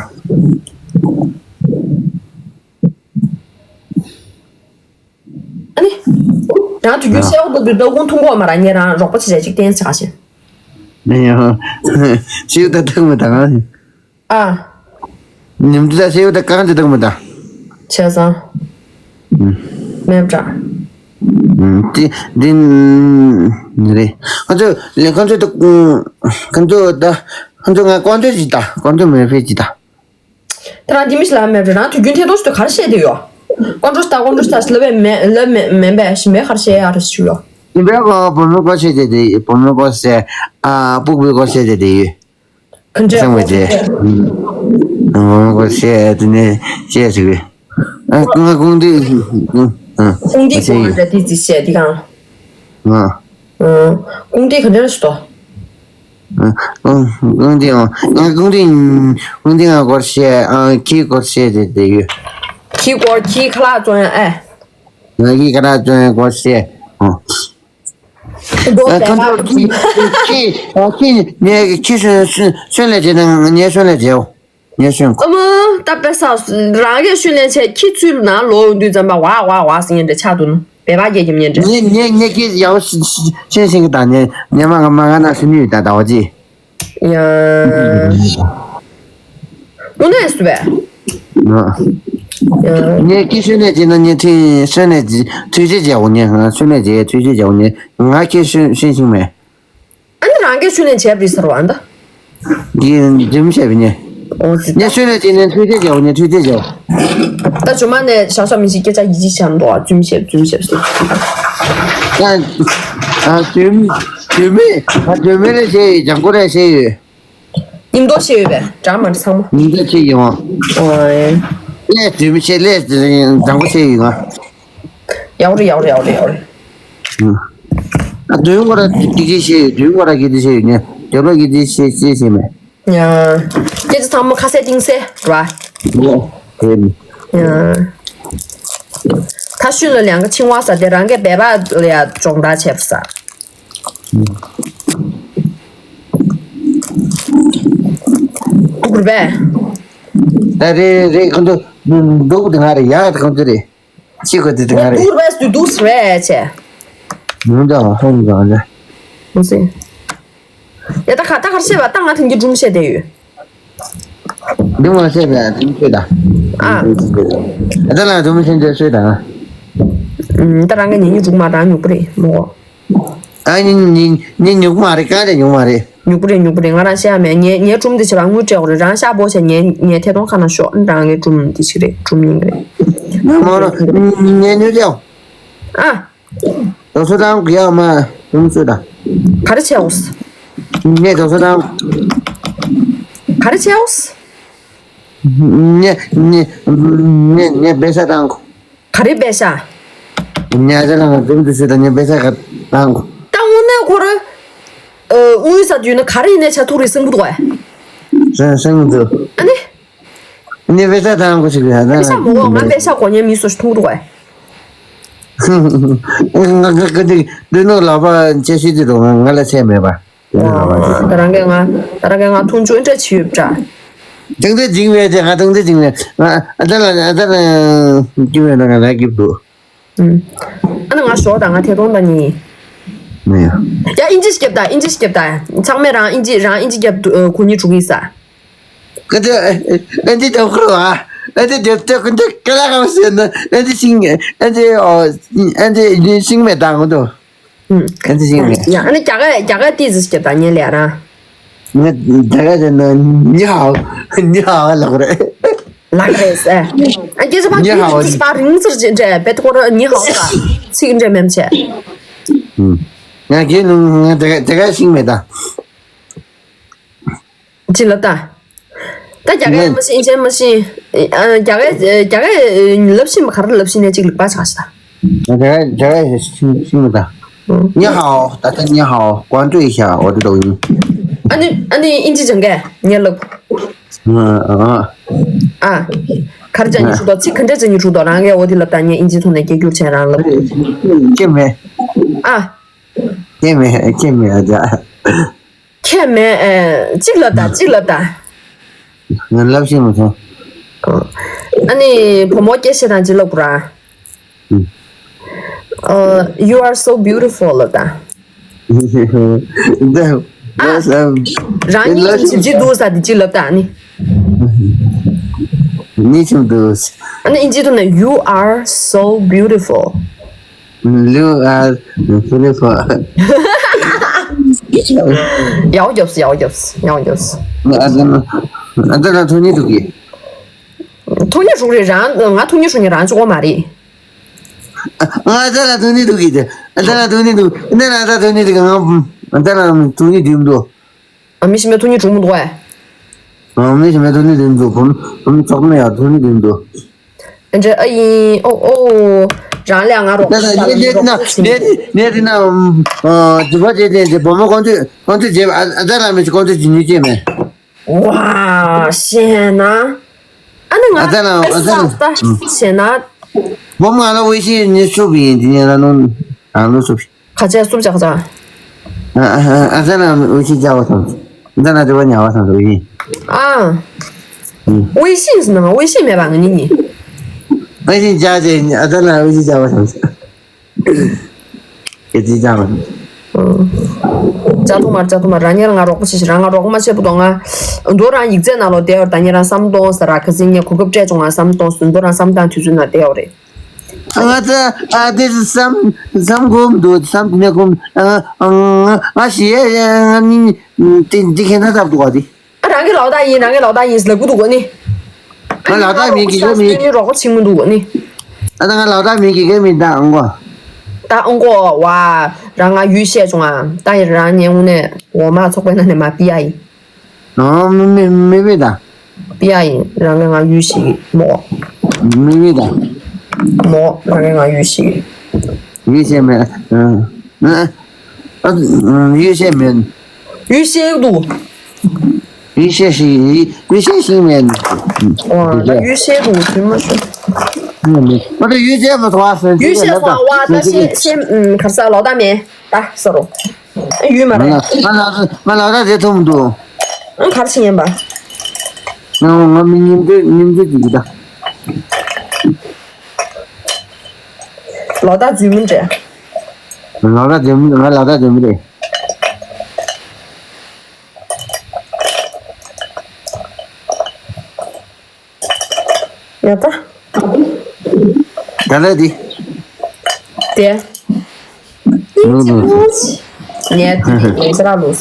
ཨ་ནི། རང་དུས་རྒྱུན་ཨ། གསལ་པོ་འདུག་འདུག་ད་ཁུང་ཐུང་གོ་མ་ར་ངས་རང་རོགས་པ་བྱེད་བྱེད་ཅིག་བསྟན་ཆགས་ཤིང་། ཡང་། ཤེའུ་ད་ཐུག་མི་དང་། ཨ། ཉིམ་དུ་ད་ཤེའུ་ད་གང་དུ་ཐུག་མི་དང་། བྱས་ཙང་། ཨུམ། མེད་པ་འདྲ། ཨུམ། དེ་འདི་རེད། ཁོ་ཚོ་ལས་ཁོ་ཚོ་ད་ཁོ་ཚོ་ད་ཁོ་ཚོ་ང་ཀོང་ཇོ་ཅིག་ད་ཀོང་ཇོ་མེད་ཕེ་ཅིག་ད། ད་རང་འདི་མི་ཞིག་ལ་མེད་པ་རང་དུས་རྒྱུན་ཐད་གཏོང་ཞིག་ཏུ་ག་རེ་བཤད་དེ་ཡོད། ཀོང་ཇོ་ལྟ་ཀོང་ཇོ་ལྟ་ལབ་པའི་མེད་ལབ་མེད་མེད་པའི་ཞིམ་པའི་ག་རེ་བཤད་ཡ་རེ་ཞུ་ཡོད། ཞིམ་པའི་ཀོ་བུ་མོ་ཀོ་བཤད་དེ་དེ་བུ་མོ་ཀོ་བཤད། ཨ་སྤུག་པའི་ཀོ་བཤད་དེ་དེ་ཡོད། ག་འདྲས་སང་བའི་རྗེས། བུ་མོ་ཀོ་བཤད་དེ་ནས་བཤད་ཟིག་བས། ཨ་ང་ཀོང་ཏི། ཨ་ཀོང་ཏི་ཀོང་ཏི་དེ་ཅི་བཤད་དེ་གང་། ང་། ཨ། ཀོང་ཏི་ག་འདྲ་ཞིག་ཏོ། ཨ། ཀོང་ཀོང་ཏི་ཨ། ང་ཀོང་ཏི་ཀོང་ཏི་ང་སྐོར་བཤད། ཨ་ཁྱི་སྐོར་བཤད་དེ་དེ་ཡོད། ཁྱི་སྐོར་ཁྱི་ཁ་ལག་བཙོང་ཡ་ཨེ། ང་ཁྱི་ཁ་ལག་བཙོང་ཡ་སྐོར་བཤད། ཨ། རྡོ་ཨ་དེ་ཁ་ལག་ཁྱི་ཁྱི་ཨ་ཁྱི་ངས་ཁྱི་སོན་སོན་སོན་ལས་བྱེད་ན་ངས་སོན་ལས་བྱེད་འོ། ངས་ཤོད་གོ། ཨ་མ། ད་དཔེ་ས་རང་གིས་ཤུལ་ལེན་བྱས་ཁྱི་ཚུར་ནང་ལོག་ཡོང་དུས་ཙམ་པ་ཝ་ཝ་ཝ་ཟེར་ཉན་འདྲ་ཆགས་འདུག་ནོ། བེ་བ་རྒྱལ་རྒྱབ་ཉན་འདྲ། ངས་ངས་ངས་ཁྱི་ཡག་པོ་ཤེས་ཤེས་ཤེས་ཀྱི་དང་ཉན་ཉན་མ་ང་མ་ང་ན་ཤི་ནུས་ད་ཟླ་བ་ཅི། ཡ། དངོས་གནས་སུ་བས། ང་། ཡ། ངས་ཁྱི་ཤུལ་ལེན་བྱས་ན་ངས་ཁྱི་ཤུལ་ལེན་བྱས་ཐུགས་རྗེ་ཆེ་འོ་ཉན། ང་ཤུལ་ལེན་བྱས་ཐུགས་རྗེ་ཆེ་འོ་ཉན། ང་ཁྱི་ཤུལ་ཤུལ་ཤིང་མེད། ཨ་ནི་རང་གིས་ཤུལ་ལེན་བྱས་པ་རེད་ཟེར་བ་ཨ་ད། འདི་འཛུམ་བྱས་པ་ཉན། ཨོ་ཙི་ད། ངས་ཤུལ་ལེན་བྱས་ནས་ཐུགས་རྗེ་ཆེ་འོ་ཉན། ཐུགས་རྗེ་ཆེ་འོ། ད་ཇོ་མ་ནས་ཞག་ཞག་མི་ཞིག་སྐད་ཆ་ཡིད་ཆེས་བྱ་མི་འདུག་ཨ། འཛུམ་བྱས་འཛུམ་བྱས་སོ། ཡ། ཨ་འཛུམ་འཛུམ་མེད་ཨ་འཛུམ་མེད་རེ་བྱས་ཡོད། ལྗང་གུ་རེ་བྱས་ཡོད། ཉིན་ཐོ་ཤེས་ཡོད་པས་འདྲ་མ་འདྲ་ཚང་མ། ཉིན་ཐོ་ཤེས་ཡོང་། ཨོ་ཨེ། ལས་དུས་མི་ཤེས་ལས་བཟང་པོ་ཤེས་ཡོང་ང་། ཡག་རེད་ཡག་རེད་ཡག་རེད་ཡག་རེད། ཨ་དུས་ངོ་ར་སྐྱིད་ཀྱི་ཤེས་ཡོད། དུས་ངོ་ར་སྐྱིད་ཀྱི་ཤེས་ཡོད་ཉེ། དེ་ལོ་སྐྱིད་ཀྱི་ཤེས་ཤེས་ཤེས་མེད། ཡ། སྐད་ཆ་ཚང་མ་ཁ་གསལ་གཏིང་གསལ་ར། ཨོ། དེ་ནི། ཡ། ད་ཤུལ་ལ་ལན་ཁ་ཆིང་བ་ས་དེ་རང་གི་སྦལ་པ་ལ་ཡ་སྦྱོང་བརྡར་བྱས་པ་ས། ཨུ་གུར་བས། ད་རེད་རེད་ཁོང་ཚོ་འདུག་དེ་ང་རེད་ཡ་ཁོང་ཚོ་རེད། ཅི་གོ་དེ་དེ་ང་རེད། ཨུ་གུར་བས་དུ་དུ་སི་རེད་ཆེ། མུ་འདྲ་བ་ཧོང་འདྲ་བ་འདྲ། མུ་སི། ཡ་ད་ཁ་ད་ཁར་ཤེས་པ་ད་ང་ཐེངས་ཀྱི་སྒྲུང་བཤད་དེ་ཡོད། འདི་མ་བཤད་པས་དེ་མི་ཤེས་ད། ཨ། ད་ལ་དུ་མི་ཤེས་འདྲ་ཤེས་ད། ཨུམ། ད་རང་གི་ཉེ་ཉེ་སྒྲུང་མ་རང་ཉུག་པ་རེད་མོ། ཨ་ཉི་ཉི་ཉི་ཉུག་མ་རེད་ག་རེ་ཉུག་མ་རེད། ཉུག་པོ་རེད། ཉུག་པོ་རེད། ང་རང་བཤད་ཡ་མེད། ངའི་ངའི་སྒྲུང་འདི་བྱས་པ་དངུལ་སྤྲད་དགོས་རེད། རང་ཤག་པོ་བྱས་ངའི་ངའི་ཐད་གཏོང་ཁ་ནང་ཤོག་རང་གི་སྒྲུང་འདི་ཞིག་རེད། སྒྲུང་སྙིང་རེད། ང་མ་རོ་ངའི་ཉུག་ཡོ། ཨ། དོ་སོ་དང་གི་ཡ་མ་སུམ་སུ་ད། ག་རེ་བྱས་འོས། ངས་དོ་སོ་དང་། ག་རེ་བྱས་འོས། ངས་ངས་ངས་ངས་པེ་ས་དང་། ག་རེ་པེ་ས། ཉ་ཅ་ལ་ང་ཙམ་དུ་ཤོད་དང་ཉ་པེ་ས་ག་དང་གོ། ད་དངོས་གནས་ཁོ་ར། དངུལ་ཟ་དུས་ན་ག་རེ་ཡིན་ནའི་ཆ་ཐུག་རེད་སེམས་པོ་འདུག་གས། སེམས་སེམས་འདུག་ཨ་ནི། ཉ་པེ་ས་དང་གོ་ཞིག་ཡ་ད་པེ་ས་མོ་གོ་ང་པེ་ས་གོ་ཉན་མི་སོ་ཞིག་ཐུག་འདུག་གས། ང་ང་ང་འདི་འདི་ནོ་ལག་པ་ཆེ་ཤོས་དེ་དང་ང་ལ་ཚད་མེད་པ། ད་རང་གི་ང་ད་རང་གི་ང་མཐོང་ཆུང་འདྲ་བྱེད་ཡོད་པ་འདྲ། དང་དུ་འཇིང་བས་དེ་ང་དང་དུ་འཇིང་བས་ང་ཨ་ད་ལ་ཨ་ད་ལ་འཇིང་བས་ང་ལ་སྐྱིད་འདུག་ཨ་ནི་ང་ཞོག་དང་ང་ཐད་གཏོང་དང་ནི། མི་ཡ། ཡ་ཨིན་ཇི་སྐྱབས་དང་ཨིན་ཇི་སྐྱབས་དང་ཚང་མས་རང་ཨིན་ཇི་རང་ཨིན་ཇི་རྒྱབ་ཁོ་གཉིས་དྲུག་གི་ས། ཀ་ཏི་ཨ་ཏི་ཏོ་ཁུར་བ། ཨ་ཏི་ཏོ་ཏོ་ཀུན་ཏི་ཀ་ལ་ཁམ་སེ་ན་ཨ་ཏི་ཤིང་ཨ་ཏི་ཨོ་ཨ་ཏི་ཤིང་མེ་དང་དོ། ཨ་ཏི་ཤིང་མེ། ཡ་ཨ་ནི་རྒྱ་ག་རྒྱ་ག་ཏི་ཟི་སྐྱབས་དང་ཉེ་ལེ་ར། ང་རྒྱ་ག་ཏི་ན་ཉི་ཧའོ་ཉི་ཧའོ་ལག་རེད། ལག་རེད་ཟེ། ཨ་སྐད་ཆ་པ་ཉི་ཧའོ་ཏི་ཟི་པ་རིང་ཟིར་ཅེ་འདྲ་བེད་ཁོ་ར་ཉི་ཧའོ་ད་ཚིག་འདྲ་མེམ་ཆེ། ང་གི་ནུ་ང་རྒྱ་ག་རྒྱ་ག་ཤིང་མེ་དང་། ཅི་ལབ་ད། ད་རྒྱ་སྐད་ངས་མ་ཤེས་ཨིན་ཇི་མ་ཤེས། ཨ་རྒྱ་སྐད་རྒྱ་སྐད་ལབ་ཤེས་མ་ག་རེ་ལབ་ཤེས་ནས་ཅིག་ལབ་པ་ཆགས་ཤག་རྒྱ་སྐད་རྒྱ་སྐད་ཤེས་ཤེས་མ་ད། ཨང་། 你好，大家你好，关注一下我的抖音。 ཨ་ནི་ཨ་ནི་ཨིན་ཇི་སྦྱང་གས་ངས་ལབ། ཨ་ཨ། ག་རེ་བྱ་ཉི་ཧྲུག་དོ་ཚིག་ག་འདྲས་བྱ་ཉི་ཧྲུག་དོ་རང་གས་འོ་དེ་ལབ་ད་ངས་ཨིན་ཇི་ཐོག་ནས་སྐད་སྒྱུར་བྱས་རང་ལབ། ཁྱེད་མེད། ཨ། ཁྱེད་མེད་ཁྱེད་མེད་ཨ་ཅག་ཁྱེད་མེད་ཨེ། གཅིག་ལབ་དང་གཅིག་ལབ་དང་། ང་ལབ་ཤེས་མ་སོང་། ཨ་ནི་བུ་མོ་སྐད་བཤད་དང་གཅིག་ལབ་དགོས་ར། ཨུམ། ཨ། You are so beautiful ལབ་དང་། ད་ཨ། ལབ་སམ། རང་ཉིད་ལབ་ཞིབ་ཞིབ་འདུག་ས་དེ་གཅིག་ལབ་དང་ནི། ཉིད་ཆུང་འདུག་ཨ་ནི་ཨིན་ཇི་ཐོག་ནས། You are so beautiful. You are beautiful. ཡག་རྒྱབས་ཡག་རྒྱབས་ཡག་རྒྱབས། ང་ཨ་ཙི་ན་ཨ་ཙི་ན་ཐུག་ཉིད་འདུག་གི་ཐུག་ཉིད་རུག་རེད་རང་ང་ཐུག་ཉིད་རུག་ཉིད་རང་ཆོག་གོ་མ་རེད། ང་ཨ་ཙི་ན་ཐུག་ཉིད་འདུག་གི་ཨ་ཙི་ན་ཐུག་ཉིད་འདུག་ཨ་ཙི་ན་ཐུག་ཉིད་འདུག་ང་ཨ་ཙི་ན་ཐུག་ཉིད་འདུག་ཨ་མི་ཤི་མེ་ཐུག་ཉིད་རུག་མི་འདུག་ཨ། ཨ་མི་ཤི་མེ་ཐུག་ཉིད་འདུག་ཨ། བུ་མོ་བུ་མོ་ཚོགས་མེད་ཡ་ཐུག་ཉིད་འདུག་འདྲ་ཨ་ཡིན། ཨོ་ཨོ། རང་ལས་ང་རོགས་པ་ཞིག་ལ་ནས་རོགས་པ་ཞིག་ནས་ནས་ན་ཨ་དུ་བ་ཅེ་ཅེ་ཅེ་བུ་མོ་ཁོང་ཚོས་ཁོང་ཚོས་བྱས་པ་ཨ་ཨ་ཙ་ལ་མི་ཤི་ཁོང་ཚོས་ཇི་ཉུས་ཅེ་མེད། ཝ་ཤེ་ན། ཨ་ནི་ང་ཨ་ཙ་ལ་ཨ་ཙ་ལ་ད་ཤེ་ན། བུ་མོ་ང་ལ་ཝེ་ཤི་ཉི་ཤུ་བི་ཡིན་དེ་ཉན་ལ་ནོ་ཨ་ལོ་སུ་བི། ཁ་ཆེ་སུབ་ཆག་ཆག་ཨ་ཨ་ཨ་ཙ་ན་ཝེ་ཤིན་བྱ་བ་དང་། ཙ་ན་དེ་བ་ཉ་བ་དང་དུ་ཡིན། ཨ། ཝེ་ཤིན་ཟེར་ན་ཝེ་ཤིན་མེད་པ་ང་གཉིས་གཉིས། ཝེ་ཤིན་བྱ་ཅེ་ཨ་ཙ་ན་ཝེ་ཤིན་བྱ་བ་དང་། ཀེ་ཙི་བྱ་བ། ཅ་ཐུ་མར་ཅ་ཐུ་མར་རང་ཉིད་ང་རོགས་པ་བྱེད་ཤིག་རང་ང་རོགས་པ་མ་བྱེད་པ་དོ་ང་། འདོ་རང་ཡིག་ཚད་ནང་ལོ་བསྡད་ཡོད་ད་ཉིད་རང་བསམ་གཏོང་ཟེར་ར་ཁ་སིང་ངས་གོ་སྐབས་སྤྲད་བྱུང་ང་བསམ་གཏོང་ཟེར་འདོ་རང་བསམ་སྟངས་དུས་ཚོད་ནང་བསྡད་ཡོད་རེད། ང་ཚོ་ཨ་དེ་བསམ་བསམ་གོམ་འདུག་བསམ་དེ་ནས་གོམ་ཨ་ཨ་ང་ཞེས་ཨ་ནི་དེ་འདི་ཁྱེད་ན་ཐབས་འདུག་ག་དེ། ཨ་རང་གི་ལོག་ལྟ་ཡིན་རང་གི་ལོག་ལྟ་ཡིན་ལབ་གི་འདུག་ག་ནི། ང་ལོག་ལྟ་མིན་གི་ཡོད་མིན། རོགས་པ་བྱེད་མི་འདུག་ག་ནི། ཨ་ད་ང་ལོག་ལྟ་མིན་གི་ཡོད་མིན་ད་ཨང་གོ། ད་ཨང་གོ་བ་རང་ང་ཡུལ་བཤད་བྱུང་ཨ་ད་ཡིན་རང་ཉན་དངོས་གནས་འོ་མ་ཚོགས་པའི་ནང་ནས་མ་པི་ཨ་ཡིན། ཨ་མི་མི་མི་མི་ད། པི་ཨ་ཡིན་རང་གི་ང་ཡུལ་ཤེས་མོ། མི་མི་ད། མོ་རང་གི་ང་ཡུལ་ཤེས། ཡུལ་ཤེས་མེད། ཨ་ཨ་ཡུལ་ཤེས་མེད། ཡུལ་ཤེས་འདུག་ཡུལ་ཤེས་ཤིག་ཡུལ་ཤེས་ཤིག་མེད། ཨོ་ད་ཡུལ་ཤེས་འདུག་ཚུལ་མ་ཤོད། མ་ད་ཡུལ་ཤེས་མ་ཐོག་ཨ་ཡུལ་ཤེས་སོང་བ་ད་ཤེས་ཤེས་གར་ས་ལོག་ད་མེད། ད་ས་རོ། ཡུལ་མ་རེད། ང་ལ་ང་ལ་ད་རེད་ཐུམ་འདུག་ཨང་གར་ཕྱིན་ཡིན་པ། ང་ང་མི་ཉིན་དུ་ཉིན་དུ་གི་ད། ལོ་ད་རྫུན་མི་འདྲ། ལོ་ད་རྫུན་མི་ང་ལོ་ད་རྫུན་མི་རེད། ཡ་ད། ད་ལ་དེ། དེ། ལུས་ལུས། ངས་དེ་ངས་ཅི་ར་ལུས།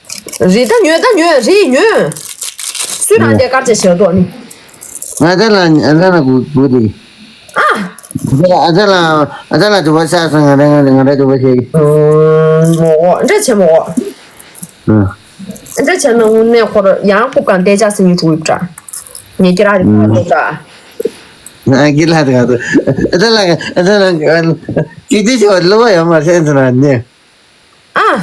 རེད། ད་ཉོས། ད་ཉོས། རེད། ཉོས། སུས་རང་རྒྱལ་དཀར་ཆ་བཞག་འདུག་ནི། ང་ད་ལ་ང་ད་ལ་གུ་གུ་དེ། ཨ། ཨ་ཅག་ལ་ཨ་ཅག་ལ་དུ་བ་ཤ་སང་ང་རེ་ང་རེ་ང་རེ་དུ་བ་ཤེ། མོ་འདྲ་ཆེ་མོ། ཨ། འདྲ་ཆེ་ན་དངོས་གནས་ཁོར་ཡང་ཁུག་གང་ལྟས་ཅག་སེ་ཉི་དྲུག་ཡིབ་དྲ། ངས་ཀྱི་ར་རི་ཁ་ཐོག་དྲ། ང་ཀི་ལ་དུ་ཨ་ཅག་ལ་ཨ་ཅག་ལ་ཀི་ཏི་ཆོ་ལོ་བ་ཡོད་མ་སེམས་སུ་ན་ནི། ཨ།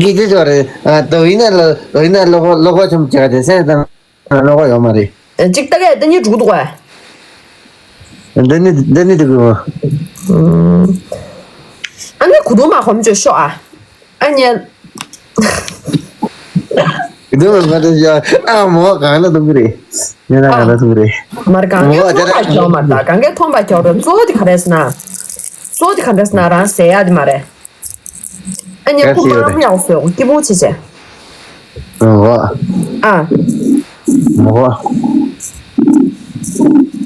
ཀི་ཏི་ཆོ་རེ་ཨ་དོ་ཡིན་ན་ལོ་དོ་ཡིན་ན་ལོ་ལོ་ཁོ་ཆུམ་ཅག་དེ་སེམས་སུ་ན་ལོ་བ་ཡོད་མ་རེད། གཅིག་ལྟ་གས་ལྟ་ཉི་དྲུག་འདུག་གས། འདི་ནི་འདི་ནི་འདི་དགོས། ཨ་ནི་གུ་དུ་མ་ཧོམ་བཅོས་ཤོག་ཨ། ཨ་ཉན། འདི་མ་མ་དུ་ཡ་ཨ་མོ་གང་ལ་འདུག་གི་རེད། ཉན་ན་གང་ལ་འདུག་གི་རེད། མར་གང་གས་མཐོང་པ་ཁྱོད་མ་ད་གང་གས་མཐོང་པ་ཁྱོད་རེད། གཙོ་བོ་དེ་ག་རེད་ཟེར་ན། གཙོ་བོ་དེ་ག་རེད་ཟེར་ན་རང་ཟེར་ཡ་དེ་མ་རེད། ཨ་ཉན་ཁུ་མ་མ་ཡག་སོ་སྐྱིད་པོ་ཆེ་ཆེ། ཨོ། ཨ། མོ།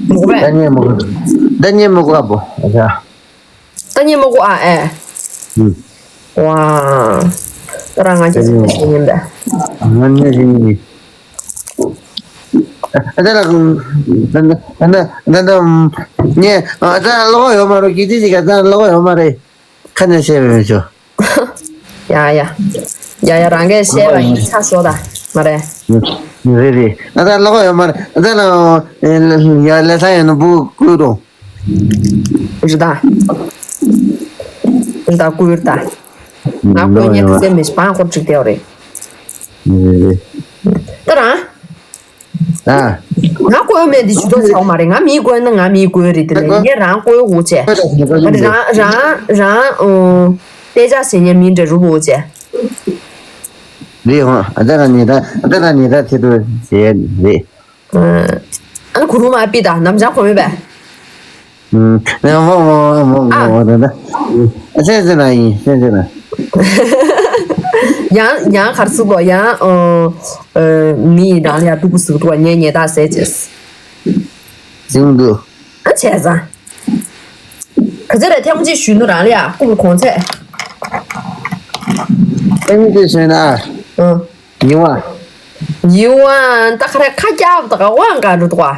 མོ་བས། ད་ཉན་མོ། ད་ཉན་མོ་ག་པོ། ཨ་ཅག་ད་ཉན་མོ་གོ་ཨ་ཨེ། ཨུ། ཝ། ད་རང་ང་ཅི་ཟེར་ན་ཤེས་ཉན་པས། ང་ཉན་ཤེས་ཉན་ནི། ཨ་ད་ལ་ད་ད་ད་ད་ཉན་ཨ་ད་ལོག་ཡོད་མ་རེད། ཀི་ཏི་ཅིག་ག་ད་ལོག་ཡོད་མ་རེད། ཁ་ནས་བཤད་མེད་ཆོ། ཡ་ཡ། ཡ་ཡ་རང་གས་བཤད་པ་ཡིན་ཆ་ཤོ་ད། མ་རེད། རེད་རེད། ཨ་ད་ལོག་ཡོད་མ་རེད། ཨ་ད་ལ་ཡ་ལས་ས་ཡོད་ན་བུ་བསྐུར་རོ། རི་དྭགས། རི་དྭགས་བསྐུར་ད། ང་བསྐུར་ཉན་ཟེར་མི་ཤེས་པང་ཁོར་ཅིག་བལྟས་རེད། ད་རང་། ཨ། ང་བསྐུར་མེད་འདི་ཇུས་གཏོགས་ཆགས་མ་རེད། ང་མི་བསྐུར་ན་ང་མི་བསྐུར་རེད། དེ་ལས་ངས་རང་བསྐུར་འོ་བྱས། རང་རང་རང་ཨོ། དཔེ་ཆ་ཟེར་ཉན་མི་འདྲ་རུ་འོ་བྱས། རེད་ཧོ། ཨ་ད་ར་ནི་ད་ཨ་ད་ར་ནི་ད་ཐེ་ཏོ་བྱས་རེད། ཨ་ནི་གུ་རུ་མ་པི་ད་ནམ་ཅང་གོ་མེད་པས། ཨ། ཡང་ཡང་གར་སུ་གོ་ཡང་། མི་ཡི་རང་ལ་ཡང་སྡུག་པོ་ཟུག་ཏུ་བ་ཉེ་ཉེ་ད་ཟེར་ཅེས། ཟིང་དུ། ཨ་བྱས་ཙང་། ག་ཚོད་རེད་ཐེངས་གཅིག་ཞུས་ནུ་རང་ལ་ཡ་ཀུ་རུ་གོང་ཚད། ཐེངས་གཅིག་ཞུས་ན། ཨ། ཉི་བ། ཉི་བ་ད་ག་རེ་ཁ་རྒྱབ་ད་ག་དབང་ག་འགྲོ་འདུག་བ།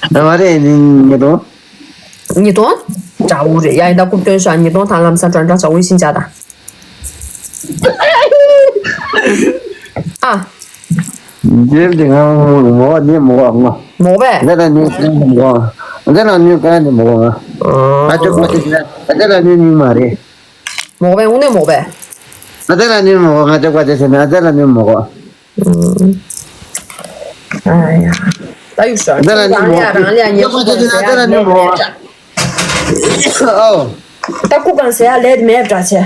ཨ། ད་མ་རེད་ཉི་སྟོང་། ཉིས་སྟོང་། འདྲ་བོ་རེད་ཡ། ཡིན་ད་རྐུབ་སྟོན་ཤག་ཉིས་སྟོང་དང་ལམ་སང་འདྲ་འདྲ་བྱ་བོ་ཤིན་ཅག་དང་། ཨ། འདེབས་ཏེ་ང་མོ་བ་འདི་མོ་བ་ང་། མོ་བས། འདི་ལ་ནི་མོ་བ། འདི་ལ་ནི་ག་ནི་མོ་བ་ང་། ང་ཅོག་པ་ཅིག་ན་འདི་ལ་ནི་ནི་མ་རེད། མོ་བས་དངོས་གནས་མོ་བས། ང་འདི་ལ་ནི་མོ་བ། ང་ཅོག་པ་ཅིག་ཟེར་ན་འདི་ལ་ནི་མོ་བ། ཨ་ཡ། ད་ཡུག་ཤོར། འདི་ལ་ནི་རང་མོ་ལ་ཡ་རང་ལ་ཡ་ཉེ་པོ་དང་ཟེར་ཡ་མེད་མེད་འདྲ། ཨོ། ད་ཀུ་གང་ཟེར་ཡ་ལས་མེད་འདྲ་ཆེ།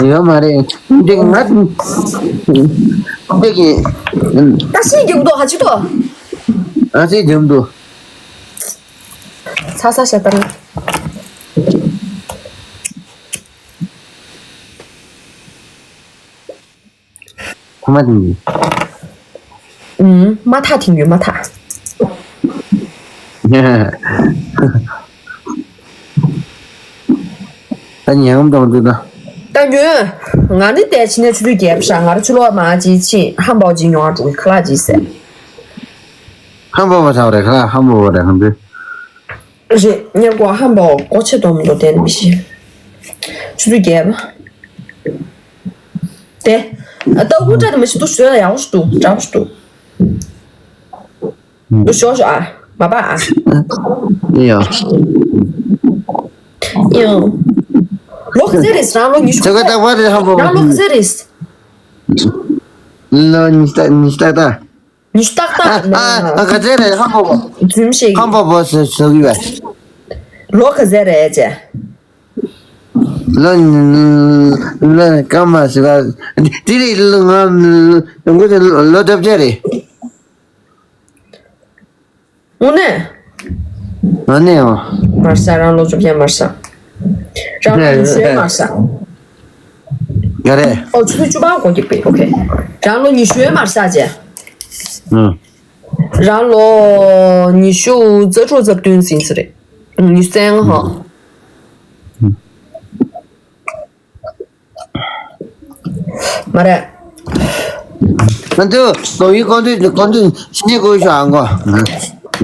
ཡོད་མ་རེད། འདི་ང་འདི་གི་ད་ཤིང་རྒྱུག་དོ་ཧ་ཅི་དོ། ཨ་ཅི་རྒྱུག་དོ། ཚ་ས་ཤ་སྟག་རེད། མ་དེ་ཡིན། ཨུམ། མ་ཐག་ཐིང་ཡོད་མ་ཐག་ད་ཉམས་གཏོང་དུས་ད། ད་ཉོན། ང་ནི་དེ་ཕྱི་ནས་ཆུ་ཚོད་བརྒྱད་པ་ཤག་ང་ར་ཆུ་ལོག་མ་ཅི་ཕྱིན་ཧམ་པའོ་ཅི་ཉོ་བ་འགྲོ་གི་ཁ་ལག་ཅི་ཟེར། ཧམ་པའོ་མ་ཚར་རེད་ཁ་ལག་ཧམ་པའོ་རེད་ཧམ་པའོ། རེད་ཉེར་དགུ་ཧམ་པའོ་སྒོ་ཕྱེ་གཏོང་མི་འདུག་དེ་ནི་མི་ཤེས། ཆུ་ཚོད་བརྒྱད་པ། དེ། ད་དགུ་ཏྲ་དེ་མི་ཤེས་འདུག་ཞོ་ཡག་པོ་ཞིག་འདུག་འདྲ་པོ་ཞིག་འདུག་འདུག་ཞོ་ཞོ་ཨ། མ་པ་ཨ། ཡ། ཡང་། ལོ་ག་ཚོད་རེད་རང་ལོ་ཉི་ཤུ། ཚོད་ཀ་རྟག་པར་རེད་ཧམ་པ། རང་ལོ་ག་ཚོད་རེད། ལོ་ཉི་ཤུ་རྟག་ཉི་ཤུ་རྟག་རྟག་ཉི་ཤུ་རྟག་རྟག་ཨ་ཨ་ག་ཚོད་རེད་ཧམ་པ། རྫུན་ཞིག་ཧམ་པ་བོ་ཟེར་ཟེར་གི་བས། ལོ་ག་ཚོད་རེད་ཅེ། ལོ་ལོ་སྐར་མ་ཟེར་བ་དེ་རེད། ལོ་ང་ལོ་ལོ་བཅོ་བརྒྱད་རེད། དངོས་གནས། ང་ནས་ཨང་། མར་ཤ་རང་ལོ་བཅོ་བརྒྱད་མར་ཤ། རང་ལོ་ཉི་ཤུའི་མར་ཤ། ཡ་རེད། ཨོ་ཆུ་ཚོད་བཅུ་པ་འགོ་འགྱིག་པས་ཨོ་ཁེ། རང་ལོ་ཉི་ཤུའི་མར་ཤ་བྱས། ཨང་། རང་ལོ་ཉི་ཤུ་རྩ་དྲུག་རྩ་བདུན་ཟིན་ས་རེད། ཉི་ཤུ་རྩ་ལྔ་ཧོ། མ་རེད། ང་ཚོ་གོང་ཡུལ་གོང་དུས་གོང་དུས་ཕྱི་ཉིན་དགོས་ཤོག་ཨ་མགོ། ད་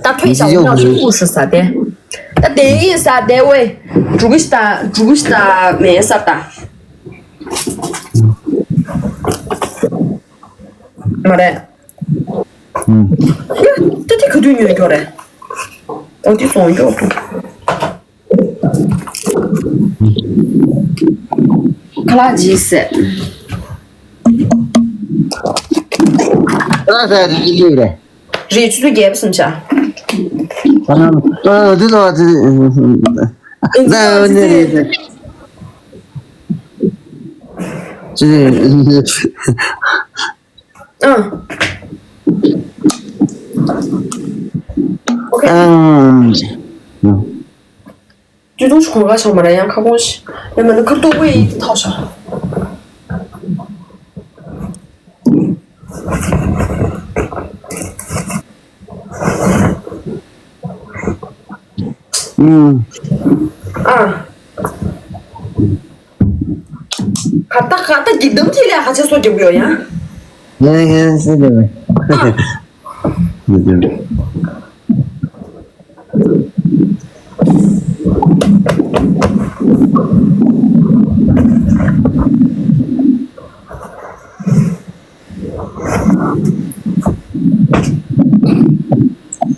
ཐོས་ཤག་འོང་ཡག་ཤོག་ཨུ་ཧྲི་ས་དེ། ད་དེ་ཡིན་ས་དེ་ཝེ། འབྲུག་གི་ཤ་འབྲུག་གི་ཤ་མེད་ས་ད། མ་རེད། ད་དེ་ག་དུས་ཉོས་ཀྱོ་རེད། ཨོ་དེ་སོང་ཀྱོ། ཁ་ལག་ཇི་སེ། ཁ་ལག་ཟ་ཡ་དེ་ཅི་ལུགས་རེད། རེད་ཆུ་ཚོད་བརྒྱད་པ་སུམ་ཆ། ཨ་ཨ་དེ་ལ་དེ། ཨ་ཨ་ནི་ནི་ཅི། ཨ། ཨོ་ཁེ། ཨང་། སྐྱིད་སྡུག་ཞིག་གོང་ཁ་ཆགས་མ་ར་ཡང་ཁ་སྐོང་ཞིག་ཡང་མིན་ན་ཁ་ཐུག་པོ་ཡིན་ཐག་ཤ། ཨང་། ཨ། ག་ད་ག་ད་འགྱིག་དམ་ཐིག་ལེ་ཧ་ཆེ་སོ་རྒྱབ་ཡོད་ཡ། ཡ་ཡ་སེ་རེད། ཨ། མི་འདུག་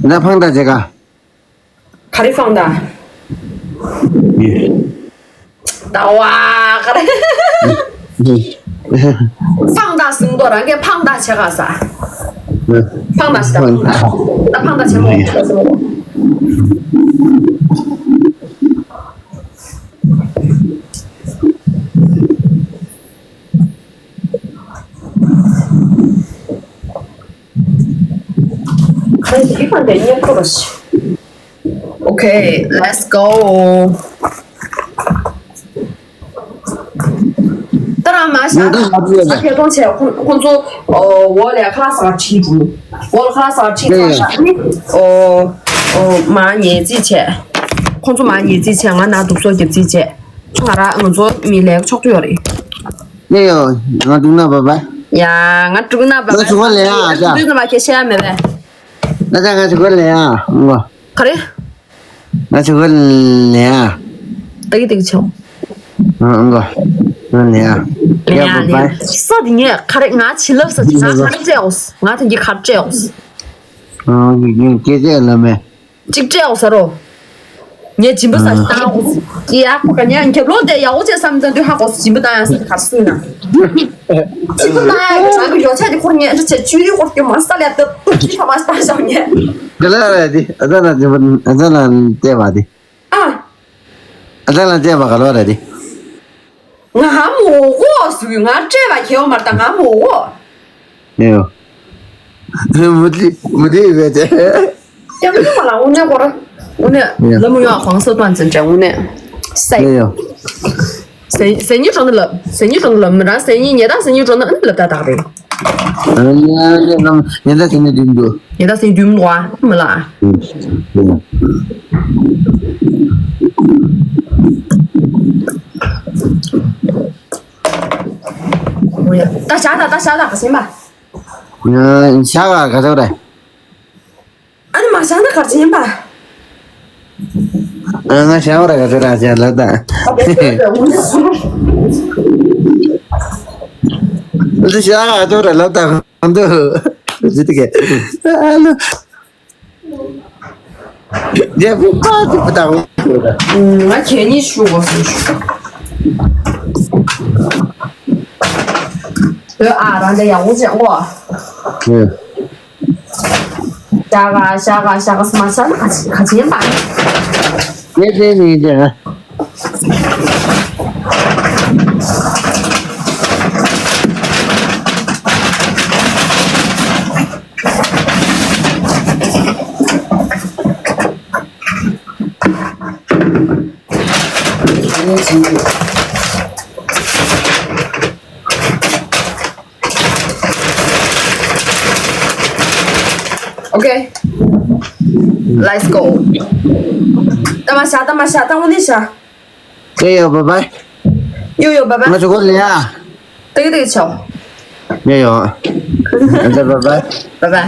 ན་ཕང་ད་ཇེ་ག་ག་རེ་ཕང་ད། ཡེ། ད་བ་ག་རེ། ཕང་ད་ཟིང་དོ་རང་གི་ཕང་ད་ཆེ་ག་ས། ཕང་ད་ཤི་ད་ཕང་ད། ད་ཕང་ད་ཆེ་མོ་ད་ཟིང་དོ། Okay, let's go. ད་རང་མ་ཤ་ང་ད་ང་ཚོ་ཡོད་ས་ད་ཐད་གཏོང་བྱས་ཁོ་ཁོ་ཚོ་འོ་ལས་ཁ་ལག་ཟ་ཁྲིད་འགྲོ། འོ་ལ་ཁ་ལག་ཟ་ཁྲིད་ཚར་ཤག་ནི་འོ་འོ་མ་ཉལ་རྩིས་བྱས། ཁོ་ཚོ་མ་ཉལ་རྩིས་བྱས་ང་ན་དུག་སོགས་རྒྱབ་རྩིས་བྱས། ང་ར་ང་ཚོ་མི་ལས་ཆོག་ཏུ་ཡོད་རེད། ནས་ཡོ། ང་འདུག་ན་བ་བ། ཡ། ང་འདུག་ན་བ་བ། ང་ཚོ་བ་ལས་ཨ་ཅག་འདུག་ན་བ་ཁྱེད་བཤད་ཡ་མེད་པས། ཨ་ཅག་ང་ཚོ་བ་ལས་ཨ། ང་། ག་རེ། ང་ཚོ་བ་ལས་ཨ། ཏག་ཏག་ཆོ། ཨ་ང་། བ་ལས་ཨ། ཡ་བ་བ། ས་དེ་ངས་ག་རེ་ང་བྱིན་རླབས་ས་ཅིག་ང་ག་རེ་སྤྲད་འོ། ང་དེ་གི་ག་རེ་སྤྲད་འོ། ཨ་ངས་སྐད་ཆ་ལ་མེད། གཅིག་སྤྲད་འོ་ཟེར་རོ། ངས་སྦྱིན་པ་ཟ་ཞིག་བཏང་འོ། ཡ་ཁོ་ག་ཉག་རྒྱབ་ལོག་དེ་ཡག་པོ་བྱས་བསམ་ཙང་དུས་ཧ་གོ་སོང་སྦྱིན་པ་བཏང་ཡ་ཟེར་ག་རེ་སུས་ན། སྦྱིན་པ་བཏང་ཡ་གི་རང་གི་ཡོ་ཆས་དེ་ཁོར་ངས་འདྲ་བྱས་བཅུ་རེ་ཁོར་གྱི་མ་ས་ལས་བཏབ་སྟུག་ཅིག་ཕ་མ་ས་བཞག་ངས། ག་ལ་ར་དེ་ཨ་ཙ་ལ་སྦྱིན་པ་ཨ་ཙ་ལ་སྤྲད་པ་དེ། ཨ། ཨ་ཙ་ལ་སྤྲད་པ་ག་ལ་ར་དེ། ང་ཧ་མོ་གོ་སུ་ང་སྤྲད་པ་ཁྱེའོ་མར་ད་ང་མོ་གོ། ཡོ། མུ་ཏི་མུ་ཏི་བས་ཏེ། ཀྱང་ཀྱང་མ་ལ་དངོས་གནས་ཁོ་ར། དངོས་གནས་ཡོ། ལ་མོ་ཡོ་ཧོང་སོ་ཏོན་ཙན་ཅན་དངོས་གནས། སའི། ཡོ་ཡོ། སའི་སའི་ཉི་གྲོང་ནི་ལ། ཟེར་སྙིང་འདྲ་ན་ལབ་མི་རང་ཟེར་སྙིང་ཉེ་ད་ཟེར་སྙིང་འདྲ་ན་ཨ་ནི་ལབ་ད་དག་རེད། ཉེ་ད་ཟེར་སྙིང་འདྲ་འདུག་ཉེ་ད་ཟེར་སྙིང་འདྲ་མི་འདུག་ཨ་མི་ལ། ད་བཞག་ད་ད་བཞག་ད་ག་ཟེར་མ། ཞག་ག་ག་ཚོད་རེད། ཨ་ནི་མ་བཞག་ན་ག་ཟེར་མ། ཨ་ང་བཞག་པ་ར་ག་ཚོད་ར་བཞག་ལབ་ད། འདི་བཞག་ག་ཚོད་ར་ལབ་ད་གང་འདུག་ཟེར་དེ་གས། ཨ་ལོ། རྒྱལ་པོ་པ་དེ་པ་དང་། ང་གད་སྙིགས་ཤུགས་གོ་སོང་ཤུགས། ཨ་རང་འདྲ་ཡག་པོ་བྱས་གོ། ཞག་ག་ཞག་ག་ཞག་ག་སྨ་ས་ན་ག་ཆེན་པ། ངས་དེ་ནི་དེ་ང་Okay. Let's go. ད་མ་ཤ་ད་མ་ཤ་ད་འོ་ནི་ཤ། ཡོ་ཡོ་བྷའི་བྷའི། ཡོ་ཡོ་བྷའི་བྷའི། ང་ཚོ་གོ་ལ་ཡ། ཏིག་ཏིག་ཆོ། ཡོ་ཡོ། ཨ་ད་བྷའི་བྷའི། བྷའི་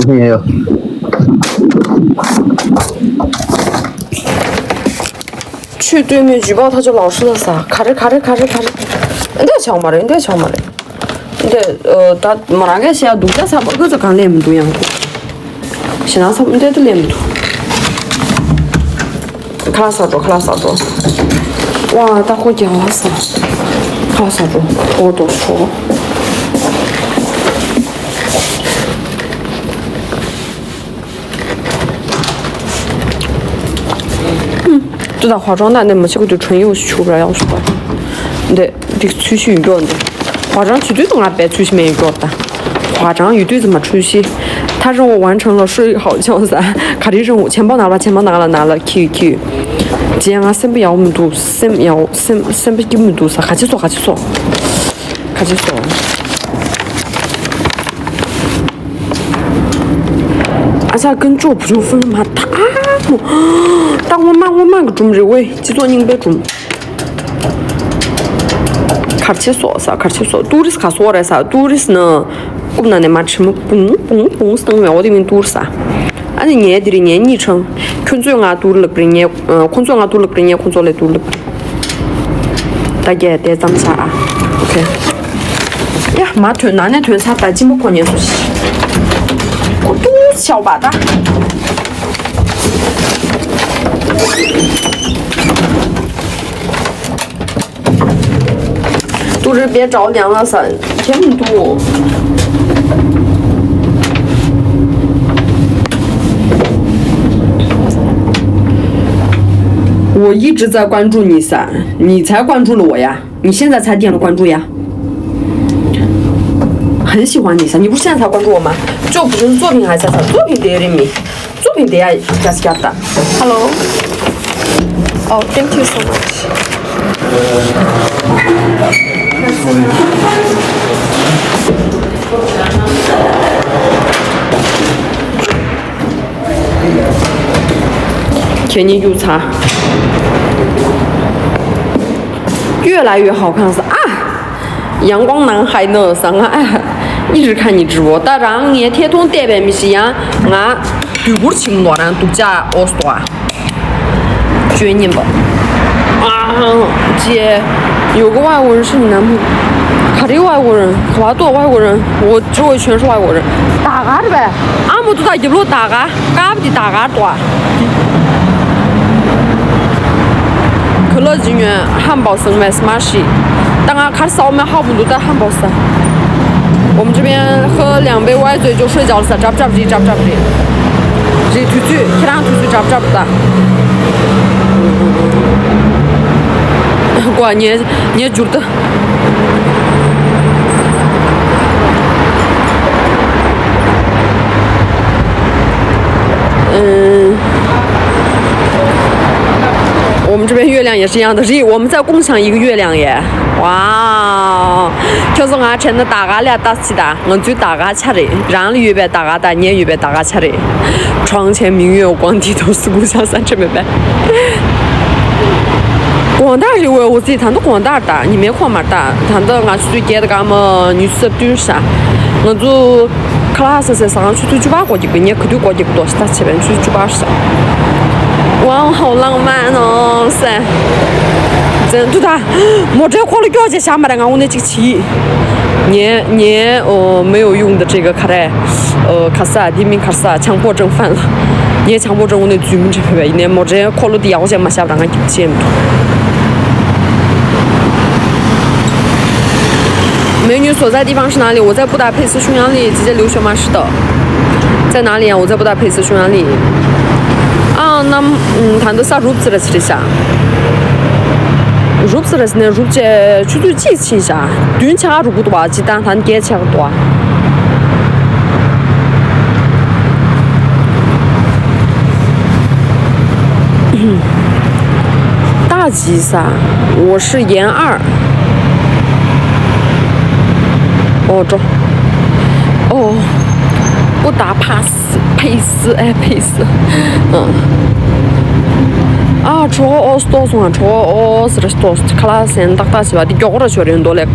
བྷའི། ཡོ་ཡོ། ཆུ་སྟོན་མོའི་ཇུས་པགས་ཐག་ཆོད་ལག་ཤུ་ལ་ཟ། ག་རེ་ག་རེ་ག་རེ་ག་རེ། འདི་ཆགས་མ་རེད། འདི་ཆགས་མ་རེད། འདི་ཨ་ད་མོ་རང་གིས་བཤད་སྡུག་ཅག་ཚ་པོ་ཁོ་ཚོ་གང་ལེན་མི་འདུག་ཡང་ཁོ། ཞེ་ན་ཚ་པོ་འདི་ད་ལེན་མི་འདུག་ཁ་ལག་ཟ་འགྲོ། ཁ་ལག་ཟ་འགྲོ། ཝ་ད་ཁོ་རྒྱལ་བ་ཟ། ཁ་ལག་ཟ་འགྲོ། འོ་དོ་ཤོ། ཏུ་དང་化妆ན་ནི་མ་བྱེད་ཀྱི་འདུག་ཁྲོན་ཡོད་ཤུགས་ར་ཡག་ཤུགས་པ། འདི་འདི་ཚུལ་ཤུལ་ཡོད་འདི། 化妆བྱེད་དུས་ང་པའི་ཚུལ་ཤི་མེད་ཡོད་ད། 化妆ཡོད་དུས་ཙམ་མ་ཁྲུས་ཤི། 他任务完成了，睡好觉ཟ། ག་རེ་任务ཆེན་པོ་ན་ལ་ཆེན་པོ་ན་ལ་ན་ལ་ཁྱི་ཁྱི། རྗེས་ང་སེམས་པ་ཡག་མི་འདུག་སེམས་ཡག་སེམས་སེམས་པ་སྐྱིད་མི་འདུག་ཟ། ག་ཅི་སོ་ག་ཅི་སོ། ག་ཅི་སོ། 哎呀，跟这不就分了吗？大木，大木慢，我慢个中日喂，几座硬杯中。卡切索萨，卡切索，多里斯卡索来萨，多里斯呢？我们那里嘛，什么嘣嘣嘣，是等于我这边多里斯啊。俺的年底的年昵称，看最俺多了个年，嗯，看最俺多了个年，看最来多了。 ད་རྒྱས་དེ་ཙམ་བྱ་ཨ། ཨོ་ཁེ། ཡ་མ་ཐོན་ན་ནས་ཐོན་ས་ད་ཅི་མོ་ཁོ་ཉན་སོ་ཤི། ཁོ་ཏུ་ཤའོ་བ་ད། ཏུ་རི་པའི་གྲའོ་ཉང་ལ་ས་ཁྱེད་མི་འདུག我一直在关注你噻。 你才关注了我呀？你现在才点了关注呀？很喜欢你噻，你不是现在才关注我吗？这不是作品还在噻，作品得人迷，作品得呀，加斯加的。Hello。Oh, thank you so much. ཁྱེད་གཉིས་རྒྱུག་ཚར། 越来越好看ཟེར་ཨ། 阳光男孩呢ཟེར་ང་ཨ། 一直看你直播ད་རང་ངའི་ཐད་གཏོང་བལྟས་པའི་མི་ཞིག་ཡང་ང་དུས་འཁོར་ཆིང་ལོ་རང་སྡུག་ཅག་ཨོ་སྟོ་ཨ། 专业吧。啊，姐，有个外国人是你男朋友。卡里外国人，卡瓦多外国人，我周围全是外国人。打嘎的呗。阿姆都在一路打嘎，嘎不的打嘎多。可乐金源汉堡生卖 smash。当然卡里烧卖好不多的汉堡是。 我们这边喝两杯歪嘴就睡着了，咋咋咋地，咋咋地。这腿腿，其他腿腿咋咋不打。过年年觉得。嗯，我们这边月亮也是一样的，是我们在共享一个月亮耶。ཝའོ། ཁྱོད་ཚོ་ང་དྲན་ན་ད་ག་ལ་ལྟ་ཅི་ད། ང་ཚོའི་ད་ག་ཆ་རེད། རང་ལ་ཡོད་པའི་ད་ག་དང་ངའི་ཡོད་པའི་ད་ག་ཆ་རེད། 床前明月光低头 སུ་གུ་ཆ་ས་ཆ་མེད་པས། དགོང་དག་རེད་འོ། འོ་ཙི་ད་ལྟ་དགོང་དག་ད་ཉི་མའི་ཁོག་མར་ད། ད་ལྟ་ང་ཚོའི་བརྒྱད་དང་སྐར་མ་ཉི་ཤུ་རྩ་བདུན་ཤག་ང་ཚོ་ཁ་ལག་ཟ་སའི་ཟ་ཁང་ཆུ་ཚོད་བཅུ་པ་སྐོར་གྱི་དགོས། ངས་ག་དུས་སྐོར་གྱི་ཏོག་ཙམ་ད་བྱས་པའི་ཆུ་ཚོད་བཅུ་པ་ཤག་ཝའོ། ཧའོ་ལང་མན་ནོ་ཟེར། ཛན་ཏུ་ད། མོ་ཊའི་འཁོར་ལོ་སྐྱོར་བྱས་བཞག་མ་རེད། ང་དངོས་གནས་གཅིག་བྱིས། ཉེ་ཉེ་ཨོ་མེ་ཡོ་ཡུང་དུ་ཅིག་ག་རེ། ཨོ་ག་ས་དེ་མིན་ག་ས་ཆང་པོ་ཀྲང་ཧྥན་ལ། ངས་ཆང་པོ་ཀྲང་དངོས་གནས་རྫུན་མི་འདྲ་བས་པ་ཡིན་ནའི་མོ་ཊའི་འཁོར་ལོ་དེ་ཡག་པོ་བྱས་མ་བཞག་པ་རང་ང་གཅིག་བྱས་མི་འདུག 美女所在地方是哪里？我在布达佩斯匈牙利，姐姐留学吗？是的。在哪里啊？我在布达佩斯匈牙利。啊，那嗯，谈的萨鲁布斯的吃一下。རུབ་སི་རེད་ཟེར་ནས་རུབ་བྱས་ཆུ་ཚོད་གཅིག་ཕྱིན་བཞག་བདུན་ཆགས་རུབ་གི་འདུག་བ། སྤྱིར་བཏང་ད་ནི་བརྒྱད་ཆགས་འདུག་བ། 大吉萨，我是研二。哦，中。哦，布达帕斯，佩斯，哎，佩斯。嗯。ཨ་གྲོགས་ཨོ་སི་ཏོག་སོང་ཨ། གྲོགས་ཨོ་སི་རེ་སི་ཏོག་སི་ཁ་ལག་ཟན་ཏག་ཏག་བྱེད་པ་འདི་མགྱོགས་ར་ཤོར་ཡོང་དོ་ལེ།